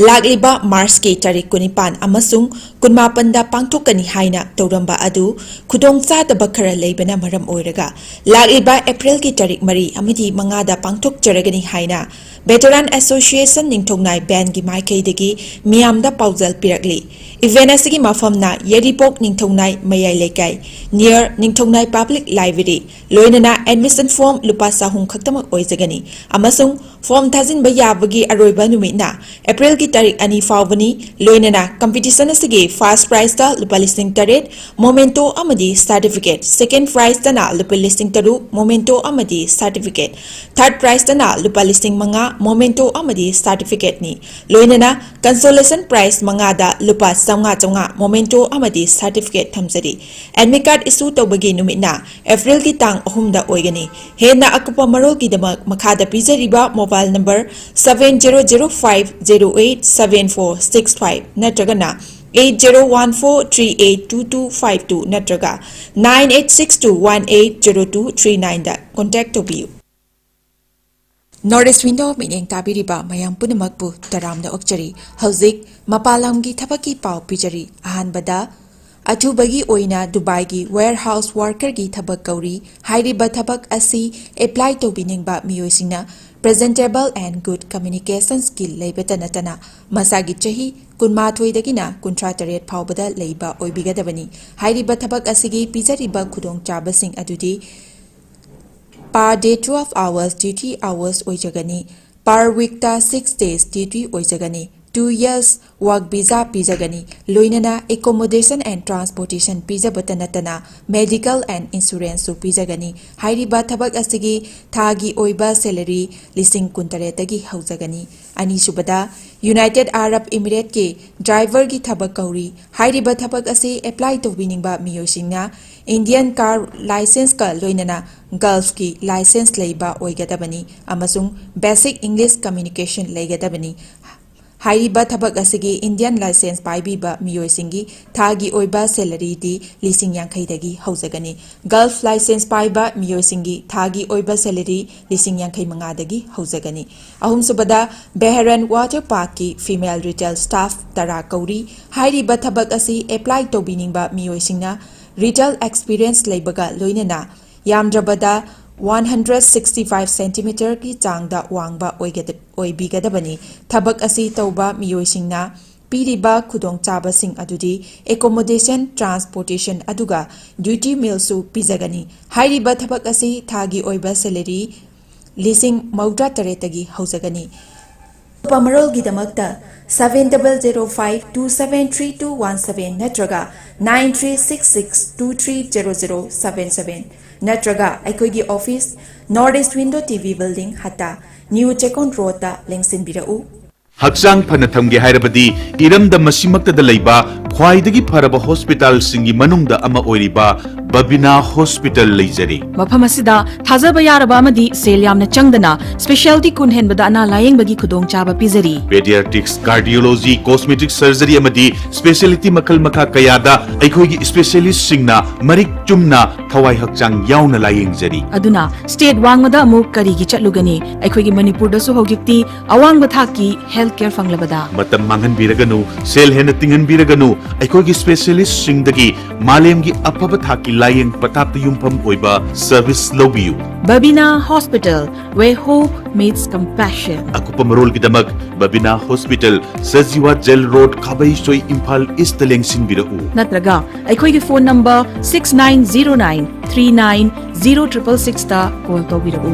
ꯂꯥꯛꯂꯤꯕ ꯃꯥꯔꯆꯀꯤ ꯇꯥꯔꯤꯛ ꯀꯨꯟꯅꯤꯄꯥꯟ ꯑꯃꯁꯨꯡ ꯀꯨꯟꯃꯥꯄꯟꯗ ꯄꯥꯡꯊꯣꯛꯀꯅꯤ ꯍꯥꯏꯅ ꯇꯧꯔꯝꯕ ꯑꯗꯨ ꯈꯨꯗꯣꯡꯆꯥꯗꯕ ꯈꯔ ꯂꯩꯕꯅ ꯃꯔꯝ ꯑꯣꯏꯔꯒ ꯂꯥꯛꯂꯤꯕ ꯑꯦꯄ꯭ꯔꯤꯜꯒꯤ ꯇꯥꯔꯤꯛ ꯃꯔꯤ ꯑꯃꯗꯤ ꯃꯉꯥꯗ ꯄꯥꯡꯊꯣꯛꯆꯔꯒꯅꯤ ꯍꯥꯏꯅ Veteran Association ꯅꯤꯡꯊꯧꯅꯥꯏ ꯕꯦꯟꯒꯤ ꯃꯥꯏꯀꯩꯗꯒꯤ ꯃꯤꯌꯥꯝꯗ ꯄꯥꯎꯖꯦꯜ ꯄꯤꯔꯛꯂꯤ꯫ Event ꯑꯁꯤꯒꯤ ꯃꯐꯝꯅ ꯌꯥꯏꯔꯤꯄꯣꯛ ꯅꯤꯡꯊꯧꯅꯥꯏ ꯃꯌꯥꯏ ꯂꯩꯀꯥꯏ, near ꯅꯤꯡꯊꯧꯅꯥꯏ Public Library꯫ ꯂꯣꯏꯅꯅ admission form ꯂꯨꯄꯥ ꯆꯍꯨꯝ ꯈꯛꯇꯃꯛ ꯑꯣꯏꯖꯒꯅꯤ ꯑꯃꯁꯨꯡ form ꯊꯥꯖꯤꯟꯕ ꯌꯥꯕꯒꯤ ꯑꯔꯣꯏꯕ ꯅꯨꯃꯤꯠꯅ ꯑꯦꯄ꯭ꯔꯤꯜꯒꯤ ꯇꯥꯔꯤꯛ ꯑꯅꯤ ꯐꯥꯎꯕꯅꯤ꯫ ꯂꯣꯏꯅꯅ competition ꯑꯁꯤꯒꯤ first prizeꯇ ꯂꯨꯄꯥ ꯂꯤꯁꯤꯡ ꯇꯔꯦꯠ memento ꯑꯃꯗꯤ certificate, second prizeꯇꯅ ꯂꯨꯄꯥ ꯂꯤꯁꯤꯡ ꯇꯔꯨꯛ memento ꯑꯃꯗꯤ certificate, third prizeꯇꯅ ꯂꯨꯄꯥ ꯂꯤꯁꯤꯡ ꯃꯉꯥ memento ꯑꯃꯗꯤ certificateꯅꯤ꯫ ꯂꯣꯏꯅꯅ consolation prize ꯃꯉꯥꯗ ꯂꯨꯄꯥ ꯆꯥꯝꯃꯉꯥ ꯆꯥꯝꯃꯉꯥ memento ꯑꯃꯗꯤ certificate ꯊꯝꯖꯔꯤ꯫ Admit card issue ꯇꯧꯕꯒꯤ ꯅꯨꯃꯤꯠꯅ ꯑꯦꯄ꯭ꯔꯤꯜꯒꯤ ꯇꯥꯡ ꯑꯍꯨꯝꯗ ꯑꯣꯏꯒꯅꯤ꯫ ꯍꯦꯟꯅ ꯑꯀꯨꯞꯄ ꯃꯔꯣꯜꯒꯤꯗꯃꯛ ꯃꯈꯥꯗ ꯄꯤꯖꯔꯤꯕ mobile number seven zero zero five zero eight seven four six five ꯅꯠꯇ꯭ꯔꯒꯅ eight zero one four three eight two two five two ꯅꯠꯇ꯭ꯔꯒ nine eight six two one eight zero two three nineꯗ contact ꯇꯧꯕꯤꯌꯨ꯫ North East Window ꯃꯤꯠꯌꯦꯡ ꯇꯥꯕꯤꯔꯤꯕ ꯃꯌꯥꯝ ꯄꯨꯝꯅꯃꯛꯄꯨ ꯇꯔꯥꯝꯅ ꯑꯣꯛꯆꯔꯤ꯫ ꯍꯧꯖꯤꯛ ꯃꯄꯥꯟ ꯂꯝꯒꯤ ꯊꯕꯛꯀꯤ ꯄꯥꯎ ꯄꯤꯖꯔꯤ꯫ ꯑꯍꯥꯟꯕꯗ, ꯑꯊꯨꯕꯒꯤ ꯑꯣꯏꯅ ꯗꯨꯕꯥꯏꯒꯤ warehouse workerꯒꯤ ꯊꯕꯛ ꯀꯧꯔꯤ꯫ ꯍꯥꯏꯔꯤꯕ ꯊꯕꯛ ꯑꯁꯤ apply ꯇꯧꯕꯤꯅꯤꯡꯕ ꯃꯤꯑꯣꯏꯁꯤꯡꯅ presentable and good communication skill ꯂꯩꯕꯇ ꯅꯠꯇꯅ ꯃꯁꯥꯒꯤ ꯆꯍꯤ ꯀꯨꯟꯃꯥꯊꯣꯏꯗꯒꯤꯅ ꯀꯨꯟꯊ꯭ꯔꯥ ꯇꯔꯦꯠ ꯐꯥꯎꯕꯗ ꯂꯩꯕ ꯑꯣꯏꯕꯤꯒꯗꯕꯅꯤ꯫ ꯍꯥꯏꯔꯤꯕ ꯊꯕꯛ ꯑꯁꯤꯒꯤ ꯄꯤꯖꯔꯤꯕ ꯈꯨꯗꯣꯡꯆꯥꯕꯁꯤꯡ ꯑꯗꯨꯗꯤ per day twelve hours duty hours ꯑꯣꯏꯖꯒꯅꯤ꯫ Per weekꯇ six days duty ꯑꯣꯏꯖꯒꯅꯤ꯫ Two years work visa ꯄꯤꯖꯒꯅꯤ꯫ ꯂꯣꯏꯅꯅ accommodation and transportation ꯄꯤꯖꯕꯇ ꯅꯠꯇꯅ medical and insuranceꯁꯨ ꯄꯤꯖꯒꯅꯤ꯫ ꯍꯥꯏꯔꯤꯕ ꯊꯕꯛ ꯑꯁꯤꯒꯤ ꯊꯥꯒꯤ ꯑꯣꯏꯕ salary ꯂꯤꯁꯤꯡ ꯀꯨꯟꯇꯔꯦꯠꯇꯒꯤ ꯍꯧꯖꯒꯅꯤ꯫ ꯑꯅꯤꯁꯨꯕꯗ, United Arab Emirateꯀꯤ driverꯒꯤ ꯊꯕꯛ ꯀꯧꯔꯤ꯫ ꯍꯥꯏꯔꯤꯕ ꯊꯕꯛ ꯑꯁꯤ apply ꯇꯧꯕꯤꯅꯤꯡꯕ ꯃꯤꯑꯣꯏꯁꯤꯡꯅ Indian car licenceꯀ ꯂꯣꯏꯅꯅ Gulfꯀꯤ license ꯂꯩꯕ ꯑꯣꯏꯒꯗꯕꯅꯤ ꯑꯃꯁꯨꯡ basic English communication ꯂꯩꯒꯗꯕꯅꯤ꯫ ꯍꯥꯏꯔꯤꯕ ꯊꯕꯛ ꯑꯁꯤꯒꯤ Indian license ꯄꯥꯏꯕꯤꯕ ꯃꯤꯑꯣꯏꯁꯤꯡꯒꯤ ꯊꯥꯒꯤ ꯑꯣꯏꯕ salaryꯗꯤ ꯂꯤꯁꯤꯡ ꯌꯥꯡꯈꯩꯗꯒꯤ ꯍꯧꯖꯒꯅꯤ꯫ Gulf license ꯄꯥꯏꯕ ꯃꯤꯑꯣꯏꯁꯤꯡꯒꯤ ꯊꯥꯒꯤ ꯑꯣꯏꯕ salary ꯂꯤꯁꯤꯡ ꯌꯥꯡꯈꯩ ꯃꯉꯥꯗꯒꯤ ꯍꯧꯖꯒꯅꯤ꯫ ꯑꯍꯨꯝꯁꯨꯕꯗ, Bahrain water parkꯀꯤ female retail staff ꯇꯔꯥ ꯀꯧꯔꯤ꯫ ꯍꯥꯏꯔꯤꯕ ꯊꯕꯛ ꯑꯁꯤ apply ꯇꯧꯕꯤꯅꯤꯡꯕ ꯃꯤꯑꯣꯏꯁꯤꯡꯅ retail experience ꯂꯩꯕꯒ ꯂꯣꯏꯅꯅ ꯌꯥꯝꯗ꯭ꯔꯕꯗ one hundred sixty five centimeterꯒꯤ ꯆꯥꯡꯗ ꯋꯥꯡꯕ ꯑꯣꯏꯒꯗ-, ꯑꯣꯏꯕꯤꯒꯗꯕꯅꯤ꯫ ꯊꯕꯛ ꯑꯁꯤ ꯇꯧꯕ ꯃꯤꯑꯣꯏꯁꯤꯡꯅ ꯄꯤꯔꯤꯕ ꯈꯨꯗꯣꯡꯆꯥꯕꯁꯤꯡ ꯑꯗꯨꯗꯤ accommodation, transportation ꯑꯗꯨꯒ duty mealꯁꯨ ꯄꯤꯖꯒꯅꯤ꯫ ꯍꯥꯏꯔꯤꯕ ꯊꯕꯛ ꯑꯁꯤ ꯊꯥꯒꯤ ꯑꯣꯏꯕ salary ꯂꯤꯁꯤꯡ ꯃꯧꯗ꯭ꯔꯥ ꯇꯔꯦꯠꯇꯒꯤ ꯍꯧꯖꯒꯅꯤ꯫ ꯑꯀꯨꯞꯄ ꯃꯔꯣꯜꯒꯤꯗꯃꯛꯇ seven double zero five two seven three two one seven ꯅꯠꯇ꯭ꯔꯒ nine three six six two three zero zero seven seven ꯅꯠꯇ꯭ꯔꯒ ꯑꯩꯈꯣꯏꯒꯤ office, North East Window TV Building, ꯍꯠꯇꯥ, New Chekon Roadꯇ ꯂꯦꯡꯁꯤꯟꯕꯤꯔꯛꯎ꯫ ꯍꯛꯆꯥꯡ ꯐꯅ ꯊꯝꯒꯦ ꯍꯥꯏꯔꯕꯗꯤ ꯏꯔꯝꯗꯝ ꯑꯁꯤꯃꯛꯇꯗ ꯂꯩꯕ ꯈ꯭ꯋꯥꯏꯗꯒꯤ ꯐꯔꯕ hospitalꯁꯤꯡꯒꯤ ꯃꯅꯨꯡꯗ ꯑꯃ ꯑꯣꯏꯔꯤꯕ ꯕꯕꯤꯅꯥ Hospital ꯂꯩꯖꯔꯤ꯫ ꯃꯐꯝ ꯑꯁꯤꯗ ꯊꯥꯖꯕ ꯌꯥꯔꯕ ꯑꯃꯗꯤ ꯁꯦꯜ ꯌꯥꯝꯅ ꯆꯪꯗꯅ specialty ꯀꯨꯟ ꯍꯦꯟꯕꯗ ꯑꯅꯥ ꯂꯥꯌꯦꯡꯕꯒꯤ ꯈꯨꯗꯣꯡꯆꯥꯕ ꯄꯤꯖꯔꯤ꯫ Pediatrics, cardiology, cosmetic surgery ꯑꯃꯗꯤ specialty ꯃꯈꯜ ꯃꯈꯥ ꯀꯌꯥꯗ ꯑꯩꯈꯣꯏꯒꯤ specialistꯁꯤꯡꯅ ꯃꯔꯤꯛ ꯆꯨꯝꯅ ꯊꯋꯥꯏ ꯍꯛꯆꯥꯡ ꯌꯥꯎꯅ ꯂꯥꯌꯦꯡꯖꯔꯤ꯫ ꯑꯗꯨꯅ state ꯋꯥꯡꯃꯗ ꯑꯃꯨꯛ ꯀꯔꯤꯒꯤ ꯆꯠꯂꯨꯒꯅꯤ? ꯑꯩꯈꯣꯏꯒꯤ ꯃꯅꯤꯄꯨꯔꯗꯁꯨ ꯍꯧꯖꯤꯛꯇꯤ ꯑꯋꯥꯡꯕ ꯊꯥꯛꯀꯤ health care ꯐꯪꯂꯕꯗ꯫ ꯃꯇꯝ ꯃꯥꯡꯍꯟꯕꯤꯔꯒꯅꯨ, ꯁꯦꯜ ꯍꯦꯟꯅ ꯇꯤꯡꯍꯟꯕꯤꯔꯒꯅꯨ, ꯑꯩꯈꯣꯏꯒꯤ specialistꯁꯤꯡꯗꯒꯤ ꯃꯥꯂꯦꯝꯒꯤ ꯑꯐꯕ ꯊꯥꯛꯀꯤ ꯂꯥꯌꯦꯡ ꯄꯊꯥꯞꯇ ꯌꯨꯝꯐꯝ ꯑꯣꯏꯕ service ꯂꯧꯕꯤꯌꯨ꯫ Babina Hospital, where hope meets compassion. ꯑꯀꯨꯞꯄ ꯃꯔꯣꯜꯒꯤꯗꯃꯛ Babina Hospital, Sajiwa Jail Road, ꯈꯥꯕꯩꯁꯣꯏ, Imphal Eastꯇ ꯂꯦꯡꯁꯤꯟꯕꯤꯔꯛꯎ꯫ ꯅꯠꯇ꯭ꯔꯒ ꯑꯩꯈꯣꯏꯒꯤ phone number six nine zero nine three nine zero triple sixꯇ call ꯇꯧꯕꯤꯔꯛꯎ꯫